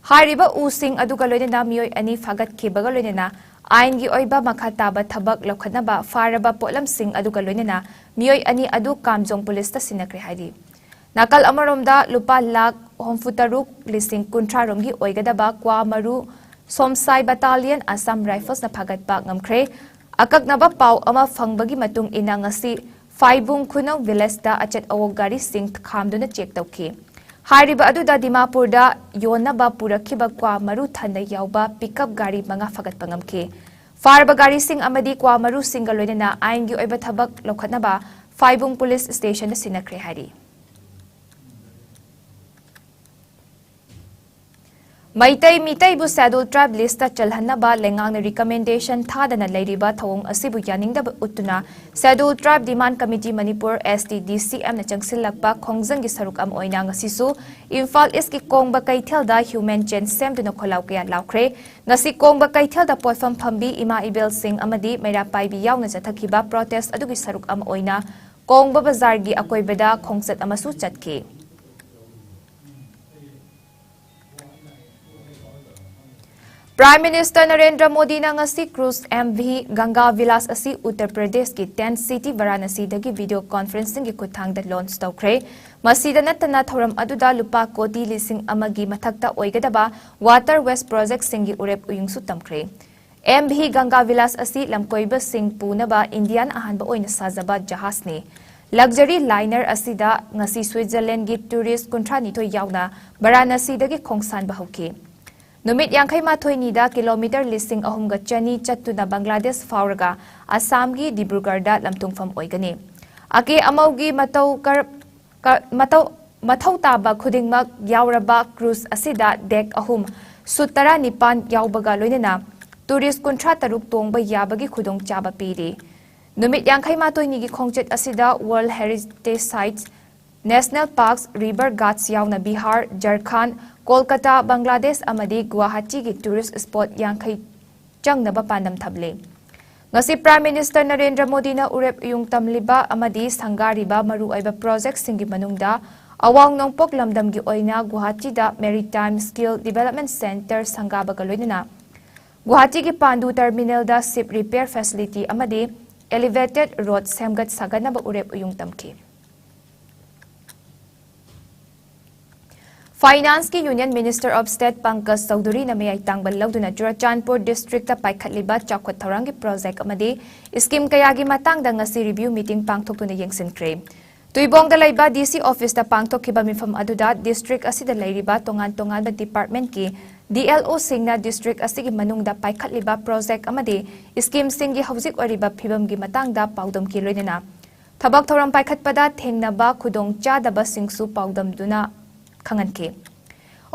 ꯍꯥꯏꯔꯤꯕ ꯎꯁꯤꯡ ꯑꯗꯨꯒ ꯂꯣꯏꯅꯅ ꯃꯤꯑꯣꯏ ꯑꯅꯤ ꯐꯥꯒꯠꯈꯤꯕꯒ ꯂꯣꯏꯅꯅ ꯑꯥꯏꯟꯒꯤ ꯑꯣꯏꯕ ꯃꯈꯥ ꯇꯥꯕ ꯊꯕꯛ ꯂꯧꯈꯠꯅꯕ ꯐꯥꯔꯕ ꯄꯣꯠꯂꯝꯁꯤꯡ ꯑꯗꯨꯒ ꯂꯣꯏꯅꯅ ꯃꯤꯑꯣꯏ ꯑꯅꯤ ꯑꯗꯨ ꯀꯥꯝꯖꯣꯡ ꯄꯨꯂꯤꯁꯇ ꯁꯤꯟꯅꯈ꯭ꯔꯦ ꯍꯥꯏꯔꯤ꯫ ꯅꯥꯀꯜ ꯑꯃꯔꯣꯝꯗ ꯂꯨꯄꯥ ꯂꯥꯈ ꯍꯨꯝꯐꯨꯇꯔꯨꯛ ꯂꯤꯁꯤꯡ ꯀꯨꯟꯊ꯭ꯔꯥ ꯔꯣꯝꯒꯤ ꯑꯣꯏꯒꯗꯕ ꯀ꯭ꯋꯥ ꯃꯔꯨ ꯁꯣꯝꯁꯥꯏ Battalion Assam Riflesꯅ ꯐꯥꯒꯠꯄ ꯉꯝꯈ꯭ꯔꯦ꯫ ꯑꯀꯛꯅꯕ ꯄꯥꯎ ꯑꯃ ꯐꯪꯕꯒꯤ ꯃꯇꯨꯡ ꯏꯟꯅ ꯉꯁꯤ ꯐꯥꯏꯕꯨꯡ ꯈꯨꯅꯧ villageꯇ ꯑꯆꯠ ꯑꯋꯣꯛ ꯒꯥꯔꯤꯁꯤꯡ ꯈꯥꯝꯗꯨꯅ check ꯇꯧꯈꯤ꯫ ꯍꯥꯏꯔꯤꯕ ꯑꯗꯨꯗ ꯗꯤꯃꯥꯄꯨꯔꯗ ꯌꯣꯟꯅꯕ ꯄꯨꯔꯛꯈꯤꯕ ꯀ꯭ꯋꯥ ꯃꯔꯨ ꯊꯟꯅ ꯌꯥꯎꯕ pickup ꯒꯥꯔꯤ ꯃꯉꯥ ꯐꯥꯒꯠꯄ ꯉꯝꯈꯤ꯫ ꯐꯥꯔꯕ ꯒꯥꯔꯤꯁꯤꯡ ꯑꯃꯗꯤ ꯀ꯭ꯋꯥ ꯃꯔꯨꯁꯤꯡꯒ ꯂꯣꯏꯅꯅ ꯑꯥꯏꯟꯒꯤ ꯑꯣꯏꯕ ꯊꯕꯛ ꯂꯧꯈꯠꯅꯕ ꯐꯥꯏꯕꯨꯡ police stationꯗ ꯁꯤꯟꯅꯈ꯭ꯔꯦ ꯍꯥꯏꯔꯤ꯫ ꯃꯩꯇꯩ ꯃꯤꯇꯩꯕꯨ Scheduled Tribe list ꯆꯜꯍꯟꯅꯕ ꯂꯩꯉꯥꯛꯅ recommendation ꯊꯥꯗꯅ ꯂꯩꯔꯤꯕ ꯊꯧꯑꯣꯡ ꯑꯁꯤꯕꯨ ꯌꯥꯅꯤꯡꯗꯕ ꯎꯠꯇꯨꯅ Scheduled Tribe Demand Committee Manipur, S T D C M ꯅ ꯆꯪꯁꯤꯜꯂꯛꯄ ꯈꯣꯡꯖꯪꯒꯤ ꯁꯔꯨꯛ ꯑꯃ ꯑꯣꯏꯅ ꯉꯁꯤꯁꯨ ꯏꯝꯐꯥꯜ ꯏꯁꯀꯤ ꯀꯣꯡꯕ ꯀꯩꯊꯦꯜꯗ human chain ꯁꯦꯝꯗꯨꯅ ꯈꯣꯜꯂꯥꯎ ꯀꯌꯥ ꯂꯥꯎꯈ꯭ꯔꯦ꯫ ꯉꯁꯤ ꯀꯣꯡꯕ ꯀꯩꯊꯦꯜꯗ ꯄꯣꯠꯐꯝ ꯐꯝꯕꯤ ꯏꯃꯥ ꯏꯕꯦꯜꯁꯤꯡ ꯑꯃꯗꯤ ꯃꯩꯔꯥ ꯄꯥꯏꯕꯤ ꯌꯥꯎꯅ ꯆꯠꯊꯈꯤꯕ protest ꯑꯗꯨꯒꯤ ꯁꯔꯨꯛ ꯑꯃ ꯑꯣꯏꯅ ꯀꯣꯡꯕ ꯕꯖꯥꯔꯒꯤ ꯑꯀꯣꯏꯕꯗ ꯈꯣꯡꯆꯠ ꯑꯃꯁꯨ ꯆꯠꯈꯤ꯫ Prime Minister ꯅꯔꯦꯟꯗ꯭ꯔ ꯃꯣꯗꯤꯅ ꯉꯁꯤ cruise M V Ganga Vilas ꯑꯁꯤ ꯎꯠꯇꯔ ꯄ꯭ꯔꯗꯦꯁꯀꯤ tent city ꯚꯥꯔꯥꯅꯥꯁꯤꯗꯒꯤ video conferencingꯒꯤ ꯈꯨꯠꯊꯥꯡꯗ launch ꯇꯧꯈ꯭ꯔꯦ꯫ ꯃꯁꯤꯗ ꯅꯠꯇꯅ ꯊꯧꯔꯝ ꯑꯗꯨꯗ ꯂꯨꯄꯥ ꯀꯣꯇꯤ ꯂꯤꯁꯤꯡ ꯑꯃꯒꯤ ꯃꯊꯛꯇ ꯑꯣꯏꯒꯗꯕ water ways projectꯁꯤꯡꯒꯤ ꯎꯔꯦꯞ ꯎꯌꯨꯡꯁꯨ ꯇꯝꯈ꯭ꯔꯦ꯫ M V Ganga Vilas ꯑꯁꯤ ꯂꯝꯀꯣꯏꯕꯁꯤꯡ ꯄꯨꯅꯕ ꯏꯟꯗꯤꯌꯥꯅ ꯑꯍꯥꯟꯕ ꯑꯣꯏꯅ ꯁꯥꯖꯕ ꯖꯍꯥꯖꯅꯤ꯫ Luxury liner ꯑꯁꯤꯗ ꯉꯁꯤ ꯁ꯭ꯋꯤꯠꯖꯔꯂꯦꯟꯒꯤ tourist ꯀꯨꯟꯊ꯭ꯔꯥ ꯅꯤꯊꯣꯏ ꯌꯥꯎꯅ ꯚꯥꯔꯥꯅꯥꯁꯤꯗꯒꯤ ꯈꯣꯡꯁꯥꯟꯕ ꯍꯧꯈꯤ꯫ ꯅꯨꯃꯤꯠ ꯌꯥꯡꯈꯩ ꯃꯥꯊꯣꯏꯅꯤꯗ kilometre ꯂꯤꯁꯤꯡ ꯑꯍꯨꯝꯒ ꯆꯅꯤ ꯆꯠꯇꯨꯅ ꯕꯪꯒ꯭ꯂꯥꯗꯦꯁ ꯐꯥꯎꯔꯒ ꯑꯁꯥꯝꯒꯤ ꯗꯤꯕ꯭ꯔꯨꯒꯔꯗ ꯂꯝꯊꯨꯡꯐꯝ ꯑꯣꯏꯒꯅꯤ꯫ ꯑꯀꯦ ꯑꯃꯧꯒꯤ ꯃꯇꯧ ꯀꯔ-, ꯀ-, ꯃꯇꯧ, ꯃꯊꯧ ꯇꯥꯕ ꯈꯨꯗꯤꯡꯃꯛ ꯌꯥꯎꯔꯕ cruise ꯑꯁꯤꯗ deck ꯑꯍꯨꯝ, seat ꯇꯔꯥꯅꯤꯄꯥꯟ ꯌꯥꯎꯕꯒ ꯂꯣꯏꯅꯅ tourist ꯀꯨꯟꯊ꯭ꯔꯥ ꯇꯔꯨꯛ ꯇꯣꯡꯕ ꯌꯥꯕꯒꯤ ꯈꯨꯗꯣꯡꯆꯥꯕ ꯄꯤꯔꯤ꯫ ꯅꯨꯃꯤꯠ ꯌꯥꯡꯈꯩ ꯃꯥꯊꯣꯏꯅꯤꯒꯤ ꯈꯣꯡꯆꯠ ꯑꯁꯤꯗ World Heritage Sites, National Parks, River Ghats ꯌꯥꯎꯅ ꯕꯤꯍꯥꯔ, ꯖꯔꯈꯥꯟ, ꯀꯣꯜꯀꯇꯥ, ꯕꯪꯒ꯭ꯂꯥꯗꯦꯁ ꯑꯃꯗꯤ ꯒꯨꯋꯥꯍꯥꯇꯤꯒꯤ tourist spot ꯌꯥꯡꯈꯩ ꯆꯪꯅꯕ ꯄꯥꯟꯗꯝ ꯊꯝꯂꯤ꯫ ꯉꯁꯤ Prime Minister ꯅꯔꯦꯟꯗ꯭ꯔ ꯃꯣꯗꯤꯅ ꯎꯔꯦꯞ ꯎꯌꯨꯡ ꯇꯝꯂꯤꯕ ꯑꯃꯗꯤ ꯁꯪꯒꯥꯔꯤꯕ ꯃꯔꯨꯑꯣꯏꯕ projectꯁꯤꯡꯒꯤ ꯃꯅꯨꯡꯗ ꯑꯋꯥꯡ ꯅꯣꯡꯄꯣꯛ ꯂꯝꯗꯝꯒꯤ ꯑꯣꯏꯅ ꯒꯨꯋꯥꯍꯥꯇꯤꯗ Maritime Skill Development Centre ꯁꯪꯒꯥꯕꯒ ꯂꯣꯏꯅꯅ ꯒꯨꯋꯥꯍꯥꯇꯤꯒꯤ ꯄꯥꯟꯗꯨ terminalꯗ ship repair facility ꯑꯃꯗꯤ elevated road ꯁꯦꯝꯒꯠ ꯁꯥꯒꯠꯅꯕ ꯎꯔꯦꯞ ꯎꯌꯨꯡ ꯇꯝꯈꯤ꯫ Financeꯀꯤ Union Minister of State Pankaj ꯆꯧꯙꯨꯔꯤꯅ ꯃꯌꯥꯏ ꯇꯥꯡꯕ ꯂꯧꯗꯨꯅ ꯆꯨꯔꯆꯥꯟꯄꯨꯔ districtꯇ ꯄꯥꯏꯈꯠꯂꯤꯕ ꯆꯥꯎꯈꯠ ꯊꯧꯔꯥꯡꯒꯤ project ꯑꯃꯗꯤ scheme ꯀꯌꯥꯒꯤ ꯃꯇꯥꯡꯗ ꯉꯁꯤ review meeting ꯄꯥꯡꯊꯣꯛꯇꯨꯅ ꯌꯦꯡꯁꯤꯟꯈ꯭ꯔꯦ꯫ ꯇꯨꯏꯕꯣꯡꯗ ꯂꯩꯕ D C officeꯇ ꯄꯥꯡꯊꯣꯛꯈꯤꯕ ꯃꯤꯐꯝ ꯑꯗꯨꯗ district ꯑꯁꯤꯗ ꯂꯩꯔꯤꯕ ꯇꯣꯉꯥꯟ ꯇꯣꯉꯥꯟꯕ departmentꯀꯤ D L Oꯁꯤꯡꯅ district ꯑꯁꯤꯒꯤ ꯃꯅꯨꯡꯗ ꯄꯥꯏꯈꯠꯂꯤꯕ project ꯑꯃꯗꯤ schemeꯁꯤꯡꯒꯤ ꯍꯧꯖꯤꯛ ꯑꯣꯏꯔꯤꯕ ꯐꯤꯕꯝꯒꯤ ꯃꯇꯥꯡꯗ ꯄꯥꯎꯗꯝꯈꯤ, ꯂꯣꯏꯅꯅ ꯊꯕꯛ ꯊꯧꯔꯝ ꯄꯥꯏꯈꯠꯄꯗ ꯊꯦꯡꯅꯕ ꯈꯨꯗꯣꯡꯆꯥꯗꯕꯁꯤꯡꯁꯨ ꯄꯥꯎꯗꯝꯗꯨꯅ ꯈꯪꯍꯟꯈꯤ꯫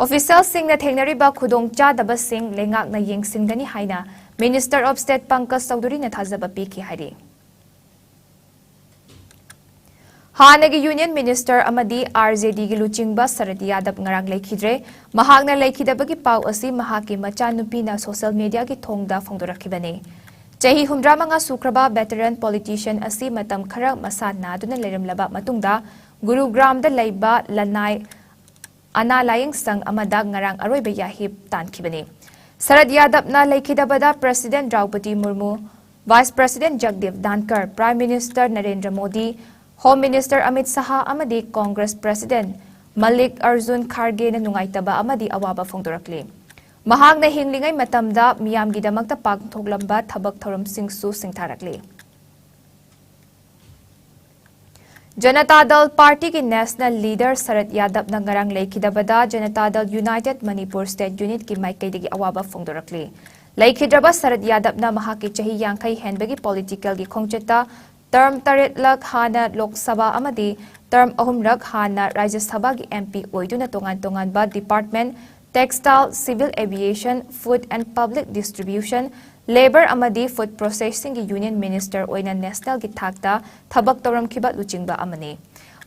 ꯑꯣꯐꯤꯁꯤꯌꯦꯜꯁꯤꯡꯅ ꯊꯦꯡꯅꯔꯤꯕ ꯈꯨꯗꯣꯡꯆꯥꯗꯕꯁꯤꯡ ꯂꯩꯉꯥꯛꯅ ꯌꯦꯡꯁꯤꯟꯒꯅꯤ ꯍꯥꯏꯅ Minister of State ꯄꯪꯀꯖ ꯆꯧꯙꯨꯔꯤꯅ ꯊꯥꯖꯕ ꯄꯤꯈꯤ ꯍꯥꯏꯔꯤ꯫ ꯍꯥꯟꯅꯒꯤ Union Minister ꯑꯃꯗꯤ RJDꯒꯤ ꯂꯨꯆꯤꯡꯕ ꯁꯔꯠ ꯌꯥꯗꯕ ꯉꯔꯥꯡ ꯂꯩꯈꯤꯗ꯭ꯔꯦ꯫ ꯃꯍꯥꯛꯅ ꯂꯩꯈꯤꯗꯕꯒꯤ ꯄꯥꯎ ꯑꯁꯤ ꯃꯍꯥꯛꯀꯤ ꯃꯆꯥꯅꯨꯄꯤꯅ social mediaꯒꯤ ꯊꯣꯡꯗ ꯐꯣꯡꯗꯣꯔꯛꯈꯤꯕꯅꯤ꯫ ꯆꯍꯤ ꯍꯨꯝꯗ꯭ꯔꯥꯃꯉꯥ ꯁꯨꯈ꯭ꯔꯕ veteran politician ꯑꯁꯤ ꯃꯇꯝ ꯈꯔ ꯃꯁꯥ ꯅꯥꯗꯨꯅ ꯂꯩꯔꯝꯂꯕ ꯃꯇꯨꯡꯗ ꯒꯨꯔꯨꯒ꯭ꯔꯥꯝꯗ ꯂꯩꯕ ꯂꯅꯥꯏ ꯑꯅꯥ ꯂꯥꯌꯦꯡ ꯁꯪ ꯑꯃꯗ ꯉꯔꯥꯡ ꯑꯔꯣꯏꯕ ꯌꯥꯍꯤꯞ ꯇꯥꯟꯈꯤꯕꯅꯤ꯫ ꯁꯔꯠ ꯌꯥꯗꯕꯅ ꯂꯩꯈꯤꯗꯕꯗ President ꯗ꯭ꯔꯧꯄꯗꯤ ꯃꯨꯔꯃꯨ, Vice President ꯖꯒꯗꯤꯞ ꯙꯥꯟꯀꯔ, Prime Minister Narendra Modi, Home Minister Amit ꯁꯍꯥ ꯑꯃꯗꯤ Congress President ꯃꯜꯂꯤꯛ ꯑꯔꯖꯨꯟ ꯈꯥꯔꯒꯦꯅ ꯅꯨꯡꯉꯥꯏꯇꯕ ꯑꯃꯗꯤ ꯑꯋꯥꯕ ꯐꯣꯡꯗꯣꯔꯛꯂꯤ꯫ ꯃꯍꯥꯛꯅ ꯍꯤꯡꯂꯤꯉꯩ ꯃꯇꯝꯗ ꯃꯤꯌꯥꯝꯒꯤꯗꯃꯛꯇ ꯄꯥꯡꯊꯣꯛꯂꯝꯕ ꯊꯕꯛ ꯊꯧꯔꯝꯁꯤꯡꯁꯨ ꯁꯤꯡꯊꯥꯔꯛꯂꯤ꯫ ꯖꯅꯇꯥ ꯗꯜ ꯄꯥꯔꯇꯤꯒꯤ national leader ꯁꯔꯠ ꯌꯥꯗꯕꯅ ꯉꯔꯥꯡ ꯂꯩꯈꯤꯗꯕꯗ ꯖꯅꯇꯥ ꯗꯜ United Manipur State Unitꯀꯤ ꯃꯥꯏꯀꯩꯗꯒꯤ ꯑꯋꯥꯕ ꯐꯣꯡꯗꯣꯔꯛꯂꯤ꯫ ꯂꯩꯈꯤꯗ꯭ꯔꯕ ꯁꯔꯠ ꯌꯥꯗꯕꯅ ꯃꯍꯥꯛꯀꯤ ꯆꯍꯤ ꯌꯥꯡꯈꯩ ꯍꯦꯟꯕꯒꯤ politicalꯒꯤ ꯈꯣꯡꯆꯠꯇ term ꯇꯔꯦꯠꯂꯛ ꯍꯥꯟꯅ ꯂꯣꯛ ꯁꯚꯥ ꯑꯃꯗꯤ term ꯑꯍꯨꯝꯔꯛ ꯍꯥꯟꯅ ꯔꯥꯖ꯭ꯌ ꯁꯚꯥꯒꯤ MP ꯑꯣꯏꯗꯨꯅ ꯇꯣꯉꯥꯟ ꯇꯣꯉꯥꯟꯕ department, textile, civil aviation, food and public distribution, labour ꯑꯃꯗꯤ food processingꯒꯤ union minister ꯑꯣꯏꯅ nationalꯒꯤ ꯊꯥꯛꯇ ꯊꯕꯛ ꯇꯧꯔꯝꯈꯤꯕ ꯂꯨꯆꯤꯡꯕ ꯑꯃꯅꯤ꯫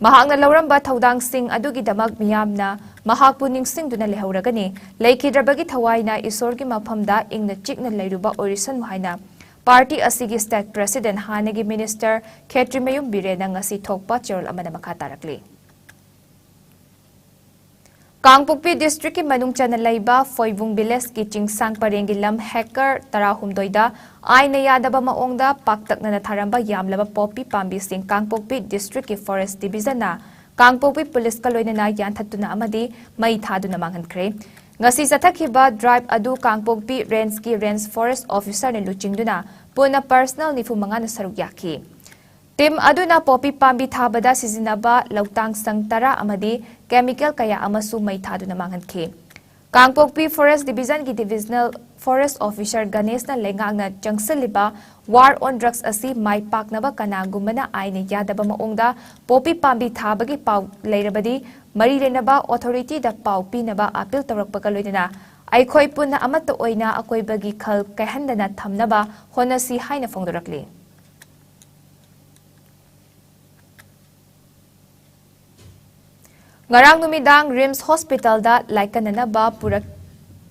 ꯃꯍꯥꯛꯅ ꯂꯧꯔꯝꯕ ꯊꯧꯗꯥꯡꯁꯤꯡ ꯑꯗꯨꯒꯤꯗꯃꯛ ꯃꯤꯌꯥꯝꯅ ꯃꯍꯥꯛꯄꯨ ꯅꯤꯡꯁꯤꯡꯗꯨꯅ ꯂꯩꯍꯧꯔꯒꯅꯤ꯫ ꯂꯩꯈꯤꯗ꯭ꯔꯕꯒꯤ ꯊꯋꯥꯏꯅ ꯏꯁꯣꯔꯒꯤ ꯃꯐꯝꯗ ꯏꯪꯅ ꯆꯤꯛꯅ ꯂꯩꯔꯨꯕ ꯑꯣꯏꯔꯁꯅꯨ ꯍꯥꯏꯅ party ꯑꯁꯤꯒꯤ state president ꯍꯥꯟꯅꯒꯤ minister ꯈꯦꯇ꯭ꯔꯤꯃꯌꯨꯝ ꯕꯤꯔꯦꯟꯅ ꯉꯁꯤ ꯊꯣꯛꯄ ꯆꯦꯔꯣꯜ ꯑꯃꯗ ꯃꯈꯥ ꯇꯥꯔꯛꯂꯤ꯫ ꯀꯥꯡꯄꯣꯛꯄꯤ districtꯀꯤ ꯃꯅꯨꯡ ꯆꯟꯅ ꯂꯩꯕ ꯐꯣꯏꯕꯨꯡ villageꯀꯤ ꯆꯤꯡꯁꯥꯡ ꯄꯔꯦꯡꯒꯤ ꯂꯝ hectare ꯇꯔꯥꯍꯨꯝꯗꯣꯏꯗ ꯑꯥꯏꯟꯅ ꯌꯥꯗꯕ ꯃꯑꯣꯡꯗ ꯄꯥꯛꯇꯛꯅꯅ ꯊꯥꯔꯝꯕ ꯌꯥꯝꯂꯕ ꯄꯣꯄꯤ ꯄꯥꯝꯕꯤꯁꯤꯡ ꯀꯥꯡꯄꯣꯛꯄꯤ districtꯀꯤ forest divisionꯅ ꯀꯥꯡꯄꯣꯛꯄꯤ policeꯀ ꯂꯣꯏꯅꯅ ꯌꯥꯟꯊꯠꯇꯨꯅ ꯑꯃꯗꯤ ꯃꯩ ꯊꯥꯗꯨꯅ ꯃꯥꯡꯍꯟꯈ꯭ꯔꯦ꯫ ꯉꯁꯤ ꯆꯠꯊꯈꯤꯕ drive ꯑꯗꯨ ꯀꯥꯡꯄꯣꯛꯄꯤ rangeꯀꯤ range forest officerꯅ ꯂꯨꯆꯤꯡꯗꯨꯅ ꯄꯨꯟꯅ personnel ꯅꯤꯐꯨ ꯃꯉꯥꯅ ꯁꯔꯨꯛ ꯌꯥꯈꯤ꯫ Team ꯑꯗꯨꯅ ꯄꯣꯄꯤ ꯄꯥꯝꯕꯤ ꯊꯥꯕꯗ ꯁꯤꯖꯤꯟꯅꯕ ꯂꯧꯇꯥꯡ ꯁꯪ ꯇꯔꯥ ꯑꯃꯗꯤ chemical ꯀꯌꯥ ꯑꯃꯁꯨ ꯃꯩ ꯊꯥꯗꯨꯅ ꯃꯥꯡꯍꯟꯈꯤ꯫ ꯀꯥꯡꯄꯣꯛꯄꯤ Forest Divisionꯒꯤ Divisional Forest Officer ꯒꯅꯦꯁꯅ ꯂꯩꯉꯥꯛꯅ ꯆꯪꯁꯤꯜꯂꯤꯕ War on Drugs ꯑꯁꯤ ꯃꯥꯏ ꯄꯥꯛꯅꯕ ꯀꯅꯥꯒꯨꯝꯕꯅ ꯑꯥꯏꯟꯅ ꯌꯥꯗꯕ ꯃꯑꯣꯡꯗ ꯄꯣꯄꯤ ꯄꯥꯝꯕꯤ ꯊꯥꯕꯒꯤ ꯄꯥꯎ ꯂꯩꯔꯕꯗꯤ ꯃꯔꯤ ꯂꯩꯅꯕ authority ꯗ ꯄꯥꯎ ꯄꯤꯅꯕ appeal ꯇꯧꯔꯛꯄꯒ ꯂꯣꯏꯅꯅ ꯑꯩꯈꯣꯏ ꯄꯨꯟꯅ ꯑꯃꯠꯇ ꯑꯣꯏꯅ ꯑꯀꯣꯏꯕꯒꯤ ꯈꯜ ꯀꯥꯏꯍꯟꯗꯅ ꯊꯝꯅꯕ ꯍꯣꯠꯅꯁꯤ ꯍꯥꯏꯅ ꯐꯣꯡꯗꯣꯔꯛꯂꯤ꯫ ꯉꯔꯥꯡ ꯅꯨꯃꯤꯗꯥꯡ ꯔꯤꯝꯁ ꯍꯣꯁꯄꯤꯇꯥꯜꯗ ꯂꯥꯏꯀꯠꯅꯅꯕ ꯄꯨꯔꯛ-,